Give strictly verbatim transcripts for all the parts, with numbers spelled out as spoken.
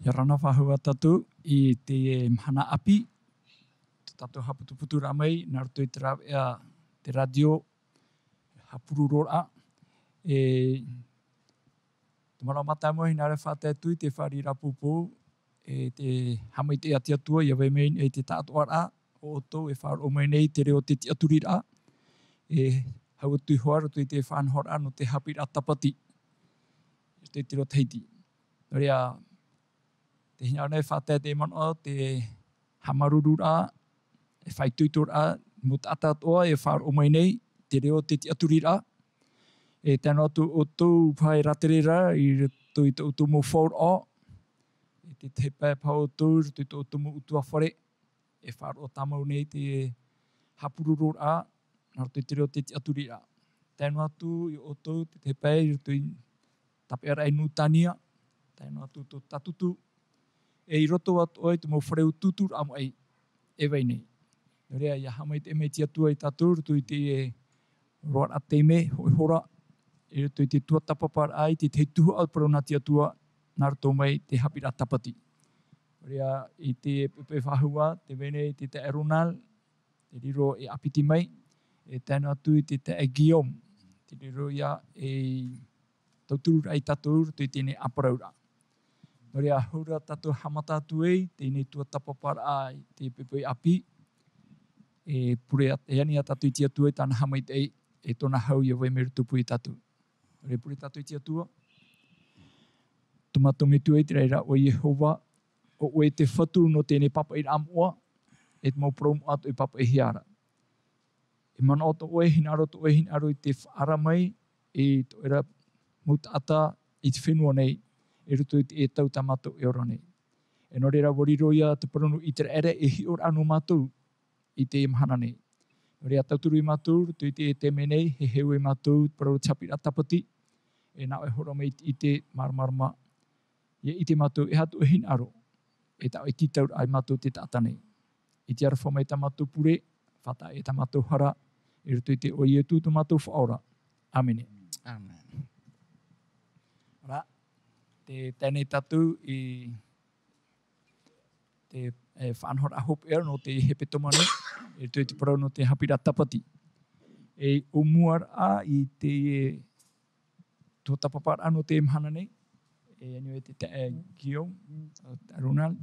Ia rana faʻahou tātou i te mahana ʻāpī, tō tātou haʻaputuputuraʻa mai, nā roto i te rāveʻa te rātio, haʻapurororaʻa. E, te manaʻo mātāmua, hinaʻaro e faʻatae atu i te fāriʻiraʻa poupou, e te haʻamaitaʻi a te Atua, ʻia vai mai i te taʻatoʻaraʻa, ʻo ʻoutou e faʻaroʻo mai nei te reo o te tiʻaturiraʻa, e hau atu iho ā roto i te faʻanahoraʻa nō te haʻapiʻiraʻa tāpati, i te reo Tahiti. Nō reira, tē hinaʻaro nei e faʻatae te manaʻo, te haʻamāuruururaʻa, e faʻaitoitoraʻa, mau taʻata atoʻa e faʻaroʻo mai nei te reo o te tiʻaturiraʻa. E tae noa atu ʻoutou paʻi e rātere ra i roto i tō ʻoutou mau faʻaroʻo, i te tahi pae paʻi ʻoutou i roto i tō ʻoutou mau ʻutuāfare, e faʻaroʻo tāmau nei te haʻapurororaʻa, nā roto i te reo o te tiʻaturiraʻa. Tae noa atu ia ʻoutou te tahi pae i roto i tāpeʻaraʻa i Nūtania, tae noa atu tō Tātutu, e i roto atoʻa i te mau fare utuuturaʻa maʻi e vai nei. Nō reira, ʻia haʻamaitaʻi mai te Atua ia tātou i roto i te roaraʻa taime, hōʻē hora, i roto i te tuatāpaparaʻa i te tahi tuhaʻa o te parau nā te Atua, nā roto mai te haʻapiʻiraʻa tāpati. Nō reira, i te poʻipoʻi faʻahou, tē vai nei te taeaʻe Ronald, tē riro e ʻāpiti mai, e tae noa atu i te taeaʻe Guillaume, tē riro ïa ei tautururaʻa ia tātou i roto i teie nei ʻāparauraʻa. Nō reira, hou ra tātou e haʻamata atu ai i teie nei tuatāpaparaʻa i te poʻipoʻi ʻāpī, e pure atu, e ani ia tātou i te Atua i tāna haʻamaitaʻi, e tōna hau ʻia vai mai i roto ia tātou. Nō reira, pure tātou i te Atua. Tō mātou Metua i te raʻi ra, ʻo Iehova, ʻo ʻoe te Fatu nō teie nei pāpaʻiraʻa moʻa, e te mau parau moʻa atoʻa i pāpaʻihia ra. E manaʻo atoʻa ʻoe, hinaʻaro atoʻa ʻoe, hinaʻaro i te faʻaara mai i tō ʻoe ra mau taʻata i te fenua nei, i roto i te ʻētau tā mātou e ora nei. E nō reira, ʻua riro ïa te parau nō ʻĪteraʻera, e hiʻoraʻa nō mātou i teie mahana nei. Nō reira, tauturu ia mātou i roto i teie taime nei, e heheu ia mātou i te parau o te haʻapiʻiraʻa tāpati, e nā ʻoe e hōroʻa mai i te ʻite, māramarama, ʻia ʻite mātou e aha tō ʻoe hinaʻaro, e tā ʻoe tītauraʻa ia mātou te taʻata nei. I te aroha mai tā mātou pure, faʻataʻa i tā mātou hara, i roto i te iʻoa o Ietu tō mātou Faʻaora. ʻĀmene. ʻĀmene. Ora, tē tae nei tātou i te, e, faʻanahoraʻa hopeʻa nō te hepetoma nei, i roto i te parau nō te haʻapiʻiraʻa tāpati. E ʻōmuaraʻa i te, e, tuatāpaparaʻa nō te mahana nei, e, anyway, te, te, e, Guillaume, e, Ronald,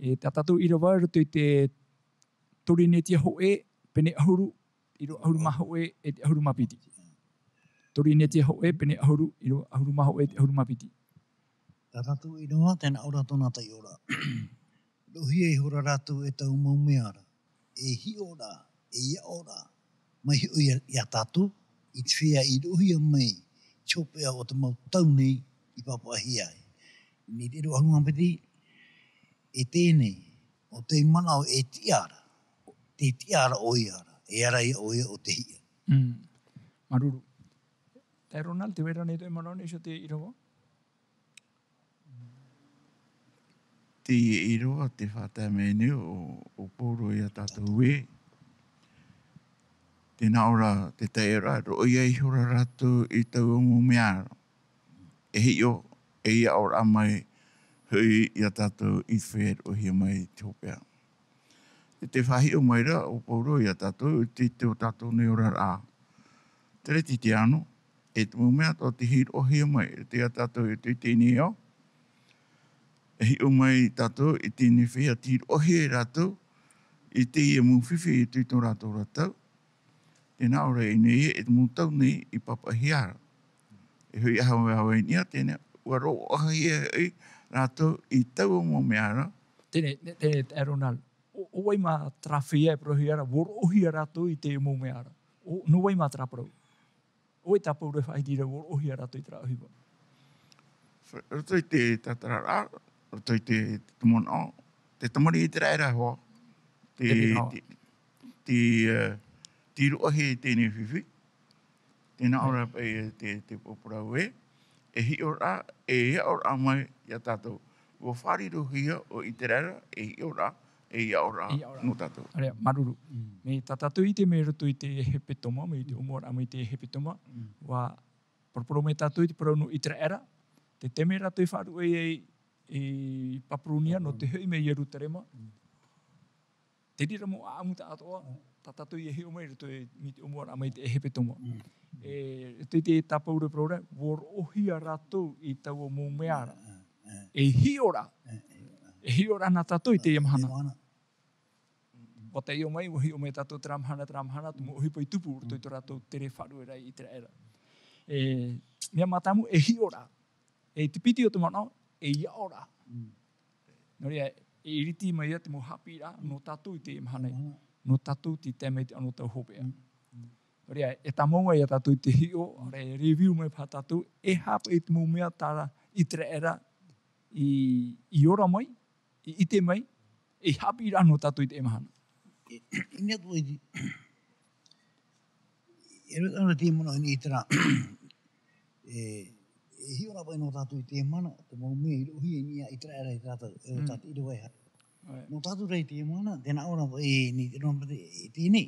e, tā tātou ʻīrava i roto i te Torinetia hōʻē, pene ʻahuru, ʻīrava ʻahuru mā hōʻē, e te ʻahuru mā piti. Torinetia hōʻē, pene ʻahuru, ʻīrava ʻahuru mā hōʻē, e te ʻahuru mā piti. Tā tātou ʻīrava, tē nā ʻō ra tōna taiʻoraʻa. Roʻohia ihora rātou e taua mau mea ra, e hiʻoraʻa, e hiʻoraʻa, mai hoʻi ia, ia tātou, i te feiā i roʻohia mai, te hopeʻa o te mau tau nei i pāpaʻihia ai. Nō te ʻīrava ʻahuru mā piti, e teie nei, ʻo tē manaʻo e tiʻa ra, tē tiʻa ra ʻoia ra, e ara ïa ʻoia ʻo te hiʻo. Mm. Māuruuru. Taeaʻe Ronald, tē vai ra ānei tō ʻoe manaʻo i niʻa i te ʻīrava? Teie ʻīrava tē faʻatae mai nei ʻo, ʻo Pauro ia tātou ē. Tē nā ʻō ra te taiʻoraʻa, roʻohia ihora rātou i taua mau mea ra. E hiʻo, e hiʻoraʻa mai hoʻi ia tātou i te feiā e roʻohia mai i te hopeʻa. E tē faʻahiʻo mai ra ʻo Pauro ia tātou, i te, i tō tātou nei oraraʻa. Teretitiano, e te mau mea atoʻa tē hiroʻahia mai, e te ia tātou i te, i teie nei ao. E hiʻo mai tātou i teie nei feiā tē hiroʻahia ai rātou, i teie mau fifi i tō rātou ra tau. Tē nā ʻō ra i ʻō nei, e te mau tau nei i pāpaʻihia ra. E hoʻi ʻaha ʻaveʻave i niʻa, teie nei, ʻua roʻohia hoʻi rātou i taua mau mea ra. Teie nei, teie nei, e Ronald. ʻO, ʻo vai mā terā feiā e parauhia ra, ʻua roʻohia rātou i te mau mea ra. ʻO, nō vai mā terā parau? ʻO vai tā Pauro e faʻahiti ra, ʻua roʻohia rātou i terā ʻohipa? Roto i te tatararaʻa, roto i te, te manaʻo, te tamariʻi ʻĪteraʻera hoʻi, te, Te manaʻo. te, te, eh, tē roʻohia i teie nei fifi, tē nā ʻō ra paʻi te, te parau ē, e hiʻoraʻa, e hiʻoraʻa mai ia tātou. ʻUa fārirohia ʻo ʻĪteraʻera, e hiʻoraʻa, e hiʻoraʻa E hiʻoraʻa. nō tātou. ʻĀreʻa, māuruuru. Mm. Mai tā tātou i ʻite mai roto i te hepetoma, mai te ʻōmuaraʻa mai te hepetoma, Mm. ʻua poroporo mai tātou i te parau nō ʻĪteraʻera, te taime rātou i faʻaruʻe ai i Papuronia, nō te hoʻi mai i Ierutarema. Te reira mau ʻāʻamu tāʻatoʻa, tā tātou ia hiʻo mai i roto i te ʻōmuaraʻa mai i te ʻēhepetoma. E, i te, te tā Pauro e parau ra, ʻua roʻohia rātou i taua mau mea ra. E hiʻo ra. E hiʻo ra nā tātou i teie mahana. ʻUa taiʻo mai, ʻua hiʻo mai tātou terā mahana, terā mahana, te mau ʻohipa i tupu i roto i tō rātou tere faʻarueraʻa i Iteraera. E, mea mātāmua, e hiʻo ra. E te piti o te manaʻo, e hiʻo ra. Nō reira, e iriti mai ia te mau haʻapiʻiraʻa nō tātou i teie mahana. Nō tātou tei tae mai i te anotau hopeʻa. Nō reira, e tāmau ia tātou i te hiʻo, ʻaore e review mai paha tātou, e aha paʻi te mau mea tā Iteraera i, i ora mai, i ʻite mai, i haʻapiʻiraʻa nō tātou i teie mahana. E, i mea atu i te, e rua ana te manaʻo i terā. E, e hiʻo ra paʻi nō tātou i teie mahana, te mau mea i roʻohia i niʻa i Iteraera i tātou, e, tātou i rua e ha. Nō tātou rā i teie mahana, tē nā ʻō ra paʻi, i te, i te, i teie nei.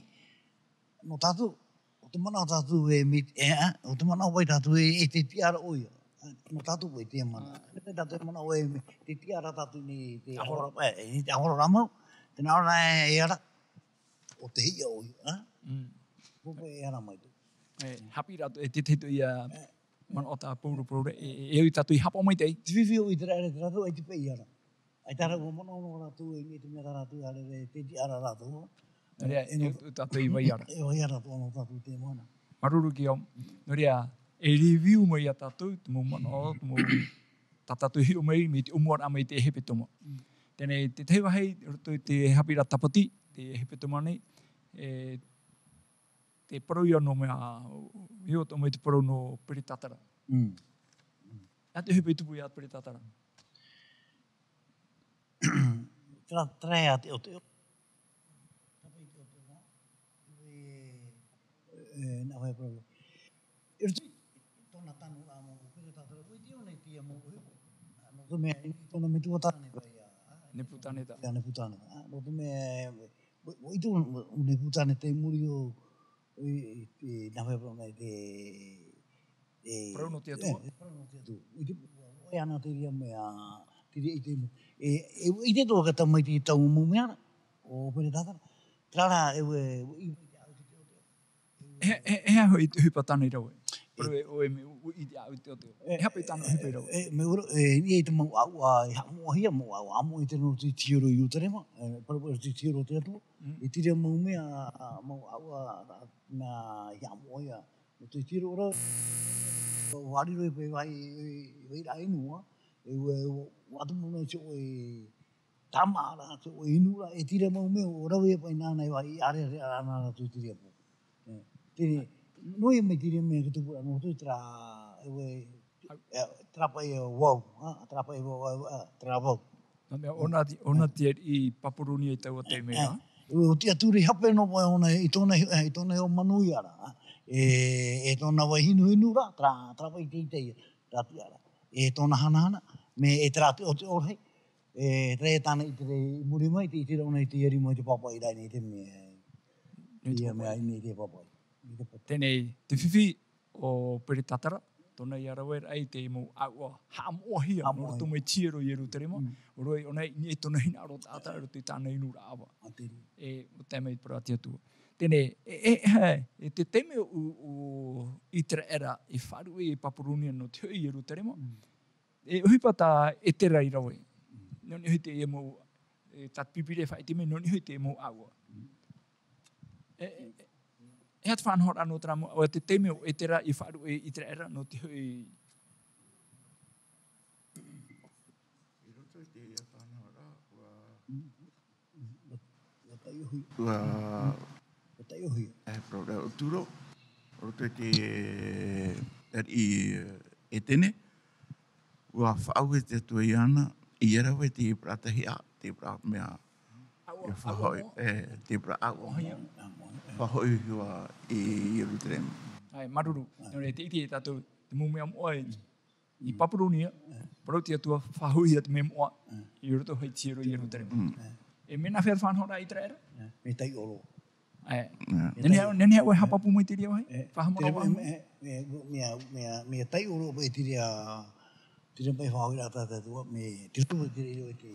Nō tātou, ʻo te manaʻo tātou e me, e, ʻo te manaʻo paʻi tātou e, e te tiʻa ra ʻoia. Nō tātou paʻi teie mahana. E tātou e manaʻo e me, te tiʻa ra tātou nei te ʻahoro, e, e, te ʻahoro rā mau. Tē nā ʻō ra e, e ara. ʻO te hiʻo ʻoia, ā? Pō paʻi e ara mai tō. E, haʻapiʻiraʻa, e te, te, te, ia, manaʻo tā Pauro, Pauro, e, e, e ui tātou i haʻapaʻo mai te ai. Te fifi o Iteraera, te rātou, e te paʻi ara. ʻAita rā, ʻua manaʻo noa rātou, e, e te mea tā rātou, ʻaore rā, te tiʻa ra rātou. Nō reira, e, e, e, tātou i vai ara. E vai ara tō, nō tātou teie mahana. Māuruuru Guillaume. Nō reira, e review mai ia tātou, te mau manaʻo, te mau, tā tātou hiʻo mai, mai te ʻōmuaraʻa mai i te ʻēhepetoma. Teie nei, te tahi vāhi, i roto i te haʻapiʻiraʻa tāpati, te ʻēhepetoma nei, e, te parau ia nō mea, i ʻō atoʻa mai te parau nō Peretatara. E aha te ʻohipa i tupu ia Peretatara? Terā, terā ia te ʻoteʻo. Tāpati te ʻoteʻo, e, e, nā vai parau. I roto i tōna tano rā mau, ʻo Peretatara, ʻua ʻite ʻōna i teie mau ʻohipa. Ā, nō te mea, i tōna metua tāne paʻi ia, ā, Neputaneta. Ia Neputaneta. Ā, nō te mea, ʻua, ʻua ʻite ʻōna, ʻo Neputaneta i muri o, i, i, i, nā vai parau nei te, e, parau nō te Atua. E, e, parau nō te Atua. I te, ʻua, ʻua ʻoe ana te reira mea, te reira i te mea. E, e, i te toa ka tamaiti i taua mau mea ra, ʻo Peretatara. Terā rā, e, e, e, e, e, e aha hoʻi te ʻohipa tāna i rave? Parau e, ʻoe me, ʻua ʻite ʻāʻau i te ʻoteʻo. E, e aha paʻi tāna ʻohipa i rave? E, mea ʻō ra, e, i te mau ʻāʻau, e haʻamoʻahia, mau ʻāʻau, ʻāmoʻahia i te roto i te hiero i Ierutarema, e, parau paʻi i roto i te hiero o te Atua. E te reira mau mea, ā, mau ʻāʻau, ā, nā, i haʻamoʻahia. Nō te tiro ora, ʻua riro i te vai, vai, vairaʻa inu, ā, e, e, ʻua tumu noa te hōʻē tāmā ra, te hōʻē inu ra, e te reira mau mea, ʻua rave paʻi nāna i vai, i ʻārearea ra nāna i te reira pō. E, te, nō ia mai te reira mea ka tupu ra, nō te terā, e, e, e, terā paʻi vau, ā, terā paʻi vau, ā, terā vau. Nā mea, ʻōna te, ʻōna te ariʻi i Papuronia i taua taime ra. E, ʻo te Atua i hape noa paʻi ʻōna, i tōna, i tōna iho manuia ra, e, e tōna vai hinuhinu ra, terā, terā paʻi teitei, terā tiʻa ra. E tōna hanahana, mea e terā te, ʻo te ʻōrahi, e, terā e tāna i te, i muri mai, te, i te reira ʻōna i te iari mai te pāpaʻi ra i te mea, i te mea, i te pāpaʻi. I te pāpaʻi. Teie nei, te fifi, ʻo Peretatara, tōna ia rave ra i te mau ʻāʻau haʻamoʻahia, nō roto mai te hiero i Ierutarema, ʻo rave ʻōna i niʻa i tōna hinaʻaro taʻata, i roto i tāna inu rāʻau. E, ʻua tae mai te parau a te Atua. Teie nei, e, e, e, e te taime ʻo, ʻo Iteraera i faʻaruʻe i Papuronia nō te hoʻi i Ierutarema, e ʻohipa tā Etera i rave. Nō niʻa hoʻi teie mau, e, tā te Pīpīria e faʻaʻite mai, nō niʻa hoʻi teie mau ʻāʻau. E, e, e, e aha te faʻanahoraʻa nō terā mau, ʻo te taime ʻo Etera i faʻaruʻe i Iteraera nō te hoʻi. I roto i teie faʻanahoraʻa, ʻua, ʻua taiʻohia. ʻUa, ʻua taiʻohia. E, parau ra ʻo Turo, i roto i te, e, ariʻi, e, ʻEtene, ʻua faʻaue te Atua iāna, ʻia rave te parau tahi ā, te parau mea, ʻāʻau, e faʻahoʻi, ʻāʻau. E, te parau ʻāʻau. ʻĀʻau, ʻāʻau, e. Faʻahoʻi hua i Ierutarema. ʻAe, māuruuru. Nō reira, tē ʻite tātou, te mau mea moʻa i, i Papuronia, parau te Atua, faʻahoʻihia te mea moʻa, i roto hoʻi i te hiero i Ierutarema. E mea nāfea te faʻanahoraʻa a Iteraera? Mea taiʻo roa. E, nehenehe, nehenehe ʻoe e haʻapāpū mai i te reira vāhi? E, faʻahaʻamanaʻo vāhi mai? E, e, mea, mea, mea taiʻo roa paʻi te reira, Te reira paʻi faʻahoʻiraʻa tā te Atua, mea te Atua te reira i te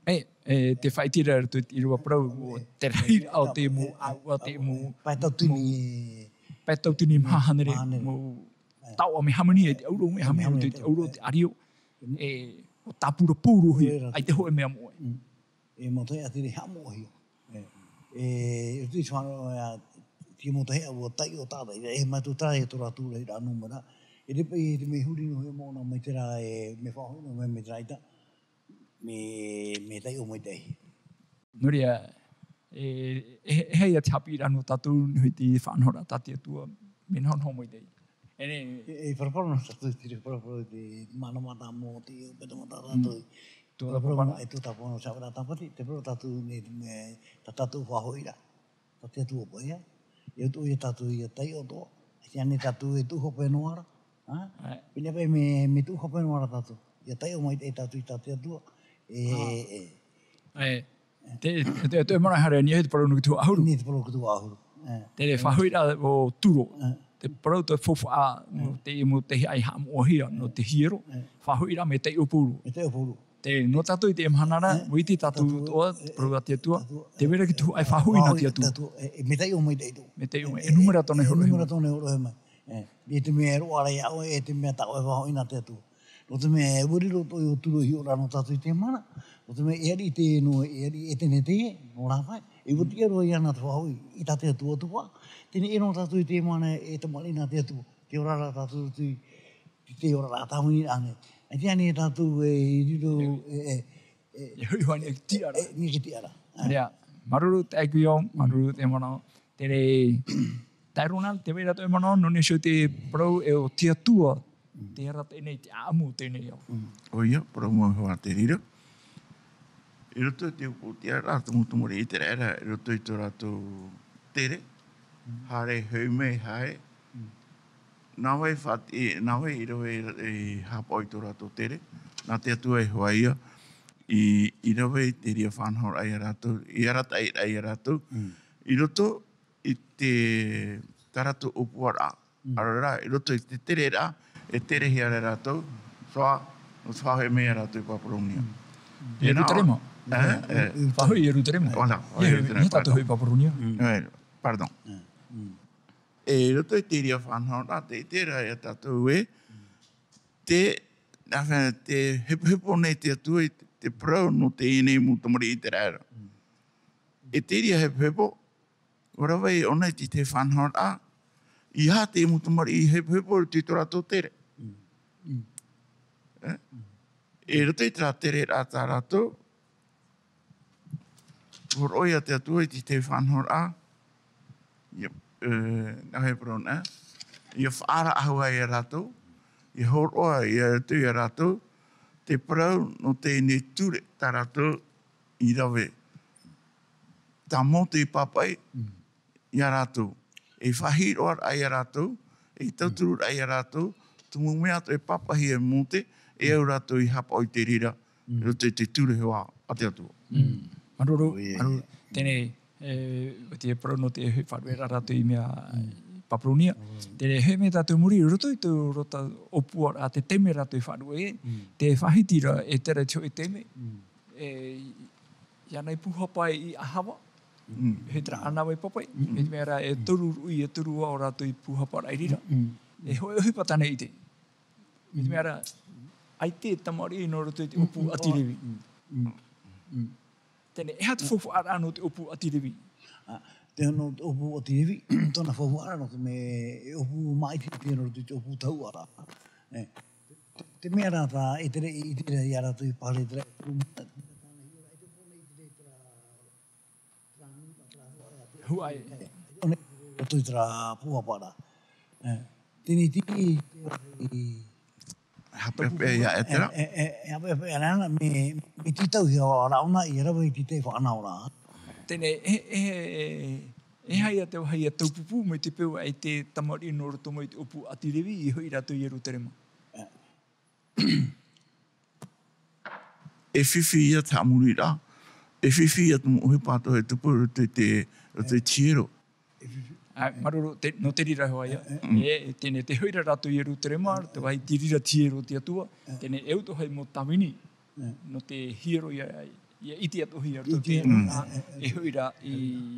E, e, te faʻaiteraʻa i roto i te ʻīrava parau, ʻo te rahiraʻa o te mau ʻāuʻa, te mau, pae tautini, mau pae tautini maha hānere, mau taoʻa mea hāmani, e te ʻauro mea hāmani, te ʻauro, te ʻārio, e, ʻo tāpura paurohia, ʻaita hōʻē mea moʻe. E mau tahi ʻātere haʻamoʻahia. E, e, e, te fānau, e, te mau tahi ʻāua taiʻo tātaʻi, e, mai tō tā, e tō rātou rahiraʻa nūmera. E te paʻi, e te mea huri noa hia mōna mai terā, e, mea faʻahoʻi noa mai, mai terā ʻaita. Mea, mea taiʻo maitaʻi. Nō reira, e, e, e hia te haʻapiʻiraʻa nō tātou, nō te faʻanahoraʻa tā te Atua, mea nahonaho maitaʻi. E, e, e parapara nō tātou, te parapara te mana mata mō te, e, peta mata tātou. Tō tāpura, e tō tāpura nō Tāpati, te parau tātou nei, me, tā tātou faʻahoʻiraʻa. Tā te Atua paʻi, ia. Ia tō ia tātou ia taiʻo atoʻa. Ia ane tātou e tuʻu hope noa ra. Ha? Pēnei paʻi mea, mea tuʻu hope noa ra tātou. Ia taiʻo maitaʻi tātou i tā te Atua. E, e. E, te, te, te, te mana haere nei, te parau nō te tuhaʻa ʻahuru. Nei te parau nō te tuhaʻa ʻahuru. E. Te faʻahoʻiraʻa o Turo. E. Te parau te faufaʻa, nō te, mau tahi ʻāiʻa haʻamoʻahia, nō te hiero. E. Faʻahoʻiraʻa mea taiʻo pauroa. Mea taiʻo pauroa. Te, nō tātou i teie mahana ra, e, ʻua ʻite tātou, tātou, atoʻa, e, te parau a te Atua, tātou, te vai ra ki te hōʻē faʻahoʻi nā te Atua. Tātou, e, e, mea taiʻo maitaʻi atu. Mea taiʻo mai, e, e numera tōna e hōroʻahia mai. Numera tōna e hōroʻahia mai. E, e te mea e roaʻa ra iā ʻoe, e te mea tā ʻoe e faʻahoʻi nā te Atua. Nō te mea, ʻua riro atoʻa ʻo Turo i hiʻoraʻa nō tātou i teie mahana, nō te mea, e ariʻi teie nō, e ariʻi Ētene teie, nō Rāpae, e ʻua tiʻa roa iāna te faʻahoʻi, i tā te Atua atoʻa, teie nō tātou i teie mahana, e tamariʻi nā te Atua, te oraraʻa tātou i te, i te oraraʻa tāvini ra ānei. ʻAita ānei tātou e riro, e, e, e, e hoʻi hoʻi ānei i te tiʻaraʻa. E, i te tiʻaraʻa. Ia, māuruuru te ʻaikuio, māuruuru te manaʻo. Te reira, tae roa nā, te vai ra tō ʻoe manaʻo, nō niʻa iho te parau e ʻo te Atua, te arataʻi nei, te ʻāʻamu o teie nei ao. ʻOia, parau mau hoʻi te reira. I roto i te upoʻotiʻaraʻa, te mau tamariʻi ʻĪteraʻera, i roto i tō rātou tere, haere, hoʻi mai, haere. Nā vai faʻati-, nā vai i rave i, i haʻapaʻo i tō rātou tere, nā te Atua e hoʻi ia, i, i rave i te reira faʻanahoraʻa iā rātou, i arataʻiraʻa iā rātou, i roto i te, tā rātou ʻōpuaraʻa. Mm. ʻAore rā, i roto i te tereraʻa, e terehia ra rātou, faʻa-, faʻahoʻi mai ia rātou i Papuronia. Mm. Ierutarema. E, e. Faʻahoʻi i Ierutarema. Voilà, faʻahoʻi i Ierutarema, pardon. Tātou hoʻi i Papuronia. Mm. E, pardon. Mm. E, i roto i te reira faʻanahoraʻa, tē ʻite ra ia tātou ē, te, nā hea, tē hepohepo nei te Atua i te, te parau nō teie nei mau tamariʻi ʻĪteraʻera. Mm. E te reira hepohepo, ʻua rave ʻōna i te, te faʻanahoraʻa, ʻeiaha te mau tamariʻi hepohepo i roto i tō rātou tere. Mm. Mm. E? Mm. I roto i terā tereraʻa tā rātou, hōroʻa ia te Atua i te, te faʻanahoraʻa, ia, e, nā hea parau nā, ia faʻaara ʻahuru ia rātou, ia hōroʻa ia roto ia rātou, te parau nō teie nei ture tā rātou i rave. Tā Mōte i pāpaʻi, mm, ia rātou. E faʻahiroʻaraʻa ia rātou, e tauturuʻraʻa ia rātou, tumu mea atoʻa e pāpaʻihia e Mōte, e au rātou i haʻapaʻo i te reira, mm, i roto i te ture hoa a te Atua. Mm. Māuruuru, ʻoia, māuruuru. Teie, e, ʻo te parau nō te faʻaruʻeraʻa rātou i mea, mm, Papuronia. Mm. Teie, e mea tātou muri, i roto i tō rātou ʻōpuaraʻa, te taime rātou i faʻaruʻe, mm, te faʻahiti ra, e terā te hōʻē taime, mm, e, ia nei pūhapa i ʻAhava, mm, e terā ʻānāvai pāpaʻi, mm, mai te mea ra e toru ruʻi, e toru ā o rātou i pūhapa ra i reira. Mm. E hōʻē ʻohipa tāna i ʻite. Mai te mea ra, ʻaita e tamariʻi nō roto i te ʻōpū ʻāti Revi. Mm. Mm. Teie, e aha te faufaʻaraʻa nō te ʻōpū ʻāti Revi? Ā, te, nō te ʻōpū ʻāti Revi, tōna faufaʻaraʻa nō te mea, e ʻōpū māʻitiraʻa nō roto i te ʻōpū tahuʻaraʻa. E, te, te mea ra tā, e tere i, i te reira ia rātou i pālē terā, e tū mea, tāna hiʻoraʻa, e te pōnei i te reira terā, terā nū, terā huaʻai. Huaʻai. E, e, e, e, roto i terā pūhapa ra. E, teie nei te, te, Hapehape ia e terā. E, e, e, hapehape ia rāna, mea, mea tītauhia ʻōna i rave i te faʻanahoraʻa. Teie, e, e, e, e aha ia te vāhi e taupupū mai te peu ʻaita e tamariʻi nō roto mai te ʻōpū ʻāti Revi, i hoʻi rātou i Ierutarema. E fifi ia te haʻamoriraʻa, e fifi ia te mau ʻohipa atoʻa e tupu i roto i te, roto i te hiero. E fifi. Ā, māuruuru, te, nō te reira hoʻi ïa. E, e, teie nei, tē hoʻi ra rātou i Ierutarema, te vāhi tei reira te hiero o te Atua, teie nei, e utuhai mau tāvini, nō te hiero ïa, ʻia ʻite atoʻa hia rātou te, ā, e hoʻi ra i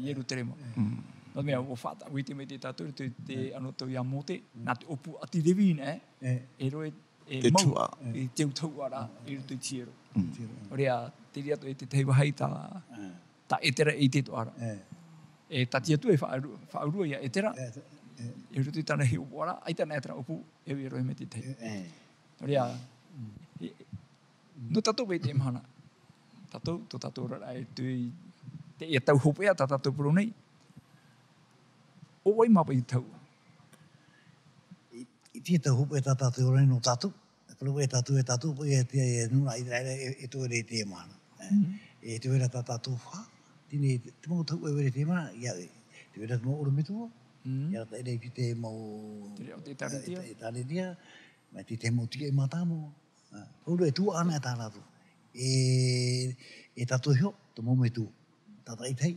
Ierutarema. Nō te mea, ʻua faʻataʻa-ʻite mai te tātou, te, te anotau iā Mōte, nā te ʻōpū ʻāti Levi, nē, e roʻo e, e mau, i te tahuʻa ra, i roto i te hiero. Nō reira, tē reira atoʻa e te tahi vāhi tā, tā Etera e ʻite atoʻa ra. E tā te Atua e faʻauru-, faʻaurua iā Etera, i roto i tāna hiʻopoʻa ra, ʻaita na Etera ʻōpū, e ui e rohi mai te tahi. Nō reira, e, nō tātou paʻi teie mahana. Tātou, tō tātou oraraʻa e tui, te, e tau hopeʻa tā tātou parau nei. ʻO vai mā paʻi te tahuʻa? I, i te tau hopeʻa tā tātou oraraʻa nō tātou. Parau e tātou, e tātou, e te, e nūnaʻa Iteraera, e, e tō ʻoe ra i teie mahana. E, e tō ʻoe ra tā tātou faʻaʻite nei, te mau tahuʻa e vai ra i teie mahana, ʻia, e, tē vai ra te mau ʻorometua, ʻia arataʻi ra i te mau, te reira o te ʻĒtārētia. E, e, ʻĒtārētia, mai te, te mau tiaʻi mātāmua. Ā, ʻoia e tuaʻana e tā rātou. E, e tātou iho, te mau metua. Tātaʻitahi,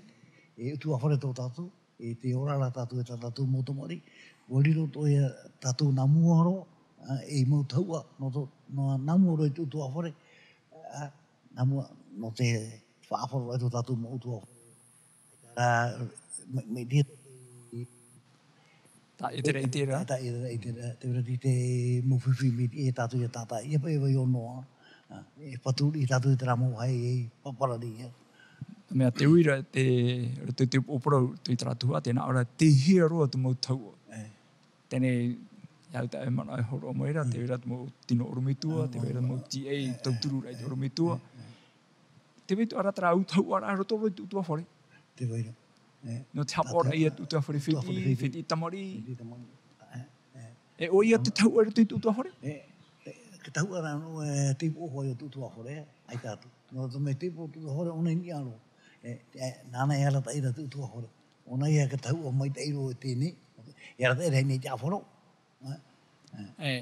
e ʻutuāfare tō tātou, e tē ora ra tātou e tā tātou mau tamariʻi. ʻUa riro atoʻa ia tātou nā mua roa, ā, ei mau tahuʻa, nō tō, nō, nā mua roa i te ʻutuāfare, ā, nā mua, nō te faʻaʻāfaro i tō tātou mau ʻutuāfare. Ā, mai, mai te, tā Etera, Etera. Tā Etera, Etera, tē vai ra te mau fifi mai te, e tātou ʻia tātaʻi, ʻia paʻi e vai ʻo Noa, ā, e patu riʻi tātou i terā mau vāhi, e pāpara riʻi. Mea te uira, te, te, te upoʻo parau, te, terā tuhaʻa, tē nā ʻō ra, tē hia roa te mau tahuʻa. Teie nei, ʻia au tā e manaʻo e hōroʻa mai ra, tē vai ra te mau tino ʻorometua, tē vai ra te mau tiaʻi, tauturu ra i te ʻorometua. Tē vai atoʻa ra terā tahuʻa ra roto roa i te ʻutuāfare. Tē vai ra. E. Nō te haʻapaʻoraʻa ia te ʻutuāfare fētiʻi, fētiʻi tamariʻi. Fētiʻi tamariʻi. E, e. E ʻoia te tahuʻa i roto i te ʻutuāfare? E, e, te tahuʻa ra nō, e, te upoʻo hoʻi o te ʻutuāfare, ʻaita atu. Nō te mea te upoʻo o te ʻutuāfare, ʻōna i niʻa roa. E, e, nāna e arataʻi ra te ʻutuāfare. ʻŌna ia te tahuʻa maitaʻi roa i teie nei. E arataʻi ra i teie nei te ʻāfaro. E,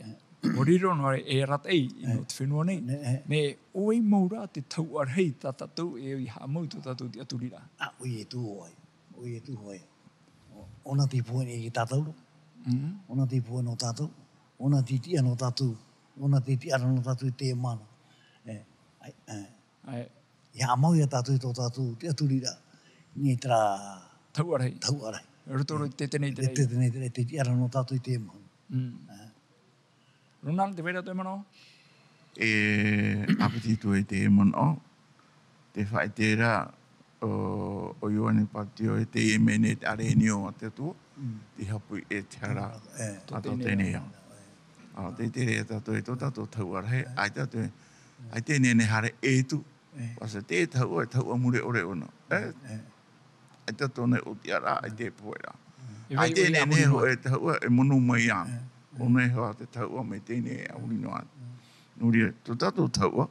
ʻua riro noa e arataʻi i nō te fenua nei. Mea ʻo vai mau rā te tahuʻa rahi tā tātou e ui haʻamau tō tātou tiʻaturiraʻa. Ā, ʻoia tō hoʻi. ʻOia tō hoʻi. ʻŌ-, ʻōna te pohe nei i tātou. ʻŌna te pohe nō tātou. ʻŌna te tiʻa nō tātou. ʻŌna te tiʻaraʻa nō tātou i teie mahana. E, ʻae, ʻae. ʻAe. ʻIa haʻamau ia tātou i tō tātou tiʻaturiraʻa, i terā tahuʻa rahi. Tahuʻa rahi. Roto roa i te tenei, tenei. Te tenei, tenei, te tiʻaraʻa nō tātou i teie mahana. Mm. Ā. Ronald, tē vai ra tō ʻoe manaʻo? E, ʻāpiti atu i te manaʻo. Tē faʻaʻite ra, ʻo, ʻo Ioane Bapetizo, e teie nei te ʻārenio a te Atua, tei haʻapiʻi i te hara, ā, tō teie nei ao. Ā, tē ʻite ra tātou e tō tātou tahuʻa rahi, ʻaita te, ʻaita e nehenehe e haere ʻē atu, ʻUa ʻite, te tahuʻa, e tahuʻa mure ʻore ʻōna. E? E. ʻAita tōna ʻōtiʻaraʻa, ʻaita e pohe ra. E vai ʻoia e nehenehe e tahuʻa, e mono mai ana. E. ʻŌna iho ā te tahuʻa mai teie nei e ʻauri noa. Nō reira, tō tātou tahuʻa,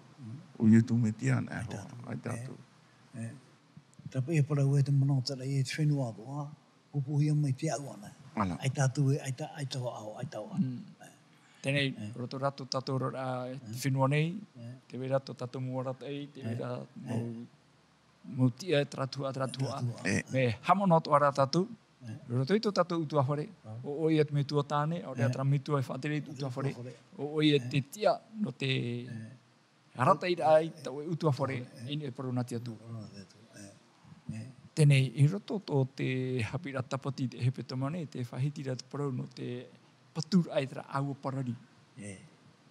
ʻo Iesu Mesia anaʻe hoʻi. ʻAita atu. E. Tāpeʻa e parau e te manaʻo terā i te fenua atoʻa, pupuhia mai te au ana. ʻAita atu e, ʻaita, ʻaita vau, ʻaita vau. Mm. Teie nei, roto rā tō tātou oraraʻa i te fenua nei, tē vai ra tō tātou mau arataʻi, tē vai ra mau, mau tiʻa, terā tuhaʻa, terā tuhaʻa. Mea haʻamanaʻo atoʻa ra tātou, roto i tō tātou ʻutuāfare, ʻo ʻoia te metua tāne, ʻaore rā terā metua e faʻatere i te ʻutuāfare, ʻo ʻoia te tiʻa nō te arataʻiraʻa i tā ʻoe ʻutuāfare, i niʻa i te parau nā te Atua. Teie nei, i roto tō te haʻapiʻiraʻa tāpati i te ʻEpetoma nei, tē faʻahiti ra te parau nō te paturaʻa i terā ʻāua parari.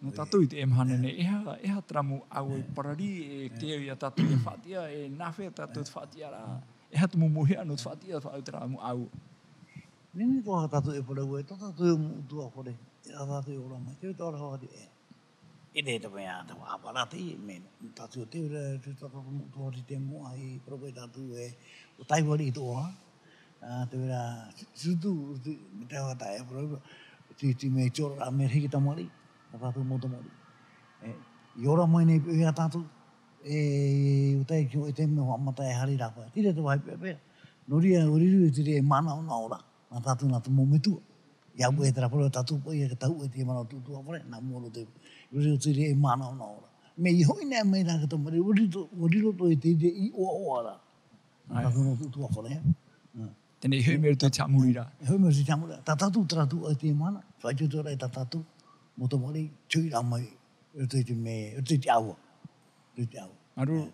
Nō tātou i teie mahana nei, e aha, e aha terā mau ʻāua parari, e tē au ia tātou e faʻatiʻa, e nāfea tātou te faʻatiʻaraʻa, e aha te mau mauhaʻa nō te faʻatiʻa, faʻaau terā mau ʻāua. Nehenehe atoʻa tātou e parau ē, tō tātou mau ʻutuāfare, e aha tātou e ora mai, tē vai atoʻa ra te E te mea, te faʻaparati, mea, tātou te ora, te tātou mau tuahine te moʻa i parau e tātou e, ʻo Taiwari i toʻa, ā, te ora, sutu, te, me te hata e parau, te, te mea tiora, mea hiki tamariʻi, tā tātou mau tamariʻi. E, i ora mai nei, e, ia tātou, e, ʻo tai ki o e te mea, haʻamata e haere rāpae. Tira te vāhi peapea. Nō reira, ʻua riro, ʻua riro te reira e manaʻo nā ʻō ra. Nā tātou nā te mau metua. ʻIa au e terā parau, tātou paʻi, e ka tahu e te mana o tū, tū ʻāpara, nā mua roa te, ʻua riro te reira e manaʻo nā ʻō ra. Mea i hoʻi nei mai rā ka tamariʻi, ʻua riro, ʻua riro atoʻa i te reira i ʻoaʻoa ra. Nā tātou nō tū, tū ʻāpara, ā. Teie nei, e hoʻi mai i roto i te haʻamori ra. E hoʻi mai i roto i te haʻamori ra. Tā tātou terā tuhaʻa i teie mahana, faʻaitoito ra e tā tātou mau tamariʻi, tiʻa mai i roto i te mea, i roto i te ʻāua. I roto i te ʻāua. Māuruuru.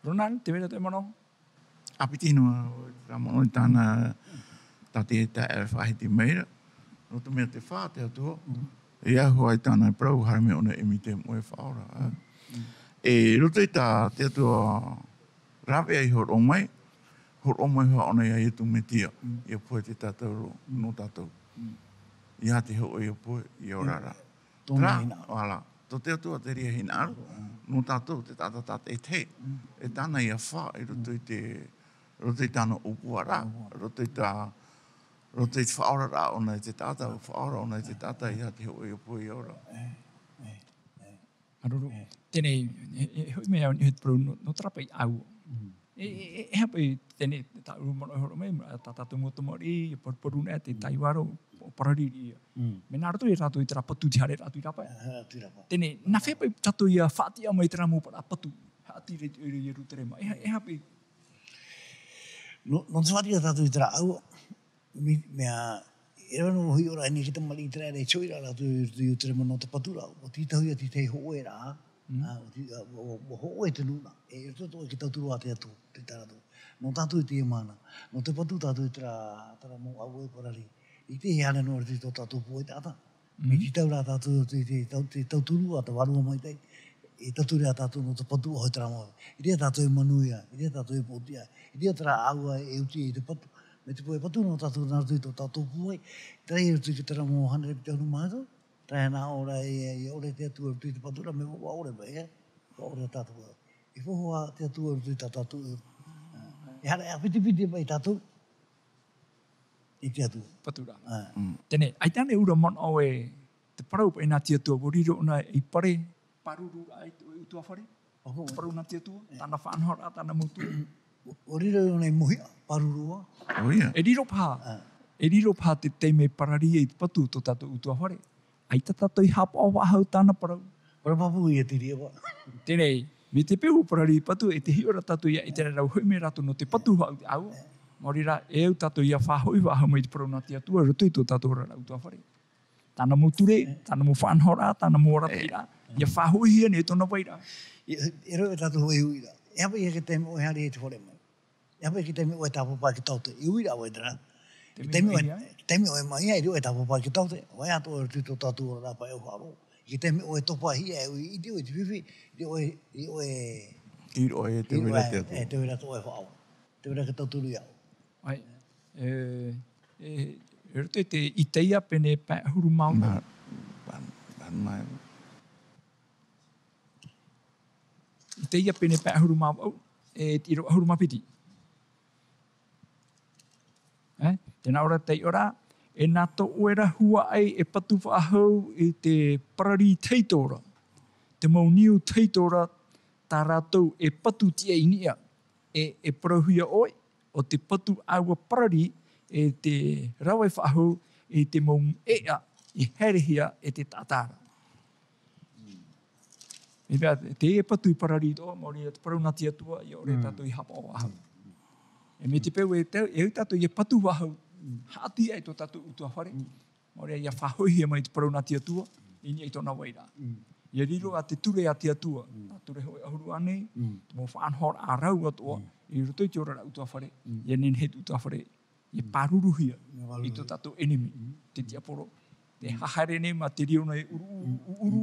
Ronan, tē vai ra tō ʻoe manaʻo? ʻĀpiti noa terā manaʻo i tāna, tā te, tā e faʻahiti mai ra. Nō te mea tē fā te Atua, e ahu ai tāna parau, haere mai ʻōna e ʻimi i te moʻe faʻaora, ā. E roto i tā te Atua rāveʻa i hōroʻa mai, hōroʻa mai hoʻi ʻōna iā Ietu Metia, ʻia pohe te tātauro nō tātou. ʻIa te hōʻē ʻia pohe, ʻia ora ra. Tōna hinaʻaro. Voilà. Tō te Atua te reira hinaʻaro, nō tātou te taʻata tātaʻitahi. E tāna ʻia fā i roto i te, roto i tāna ʻōpuaraʻa, roto i tā, roto i te faʻaoraraʻa ʻōna i te taʻata, faʻaora ʻōna i te taʻata, ʻia te hōʻē ʻia pohe ʻia ora. Māuruuru. Teie nei, e, e, e hoʻi mai au i te parau nō, nō terā paʻi ʻāua. E, e, e, e aha paʻi teie nei, tā ʻoe manaʻo e hōroʻa mai, tā tātou mau tamariʻi, e paruparu nei te taiaro, o parariri ia. Mea nā roto ia rātou i terā patu tei haere ra atu i rāpae. Teie nei, nā hea paʻi tātou ʻia faʻatiʻa mai terā mau parau patu, haʻati i roto i Ierutarema. E aha, e aha paʻi? Nō, nō te faʻatiʻa tātou i terā ʻāua, Mea, e rave noa hoʻi ʻoia nei te tamariʻi Iteraera, e tiʻa ra rātou i roto i Ierutarema nō te patu ra, ʻua tītauhia te tahi hōʻē ra, ā, ʻua tī-, ā, ʻua, ʻua, ʻua hōʻē te nūnaʻa, e, e roto atoʻa i te tauturu a te Atua, te taʻata. Nō tātou i teie mahana, nō te patu tātou i terā, terā mau ʻāua e parariri. ʻIte e haere noa i roto i tō tātou pūai taʻata. Mea tītau rā tātou i te, te tau-, te tauturu a te Vārua Maitaʻi, e tauturu ia tātou nō te patu ʻaore terā mau. ʻIte ia tātou e manuia, ʻite ia tātou e pōtiʻa, ʻite ia terā ʻāua e oti i te patu. Mai te pūai patu nō tātou nā roto i tō tātou pūai, terā i roto i terā mau hānere piti ʻahuru mā hitu, terā e nā ʻō ra e, e ʻore te Atua i roto i te patu ra, mea faʻaʻore mai, e? Faʻaʻore tātou. E faʻahoʻi te Atua i roto i tā tātou. E haere ʻāpitipiti mai tātou. I te Atua. Patu ra. Ā. Teie nei, ʻaita ānei ʻoe ra manaʻo e te parau paʻi nā te Atua, ʻua riro ʻōna ei pare, pāruru ai tō ʻoe ʻutuāfare? Oho. Te parau nā te Atua, tāna faʻanahoraʻa, tāna mau ture. ʻUa riro ʻōna ei mōhiʻa, pāruru ā. ʻOia. E riro paha. Ā. E riro paha te taime parariri i te patu tō tātou ʻutuāfare. ʻAita tātou i haʻapaʻo faʻahou tāna parau. Parau pāpū ia te reira. Teie nei, mai te peu ʻua parariri patu, e te hiʻo ra tātou ia Iteraera ʻua hoʻi mai rātou nō te patu faʻahou te ʻāua. Maori rā, e au tātou ia faʻahoʻi faʻahou mai te parau nā te Atua, i roto i tō tātou oraraʻa ʻutuāfare. Tāna mau ture, tāna mau faʻanahoraʻa, tāna mau arataʻiraʻa, ia faʻahoʻihia nei tōna vairaʻa. E, e rave tātou hoʻi uiraʻa. E aha paʻi ia te taime ʻoe haere i te fare mai. E aha paʻi te taime ʻoe tāpapa ki taote, e uiraʻa vau terā. Te taime ʻoe, te taime ʻoe mai, e riro e tāpapa ki taote, ʻoe atoʻa i roto i tō tātou oraraʻa paʻi ʻo faʻaroʻo. Te taime ʻoe topahia, e ui, ʻite ʻoe te fifi, ʻite ʻoe, ʻite ʻoe. ʻIte ʻoe te vai ra te Atua. E, te vai ra tō ʻoe faʻaora. Te vai ra te tauturu ia. ʻAe. E, e, i roto i te Itaia pene pae ʻahuru mā ono. Mā, mā, mā, mā. Itaia pene pae ʻahuru mā vaʻu, e te ʻīrava ʻahuru mā piti. E, tē nā ʻō ra te taiʻoraʻa, e nā tō ʻoe ra huaʻai e patu faʻahou i te parariri tahito ra, te mau niu tahito ra, tā rātou e patu tiʻa i niʻa, e, e parauhia ʻoe, ʻo te patu ʻāua parariri, e te rave faʻahou, i te mau ʻēʻa, i haerehia e te taʻata ra. E mea, teie patu i parariri atoʻa, maori ia te parau nā te Atua, ʻia ʻore tātou i haʻapaʻo faʻahou. E mai te peu e te, e au tātou ia patu faʻahou, haʻati ai tō tātou ʻutuāfare, maori ia faʻahoʻihia mai te parau nā te Atua, i niʻa i tōna vairaʻa. ʻIa riro ā te ture a te Atua, tā ture hōʻē ʻahuru ānei, te mau faʻanahoraʻa rau atoʻa, i roto i te oraraʻa ʻutuāfare, ʻia nehenehe te ʻutuāfare, ʻia pāruruhia i tō tātou ʻenemi, te tiaporo. Tē haere nei mā te riro nei ʻuru, ʻuru, ʻuru,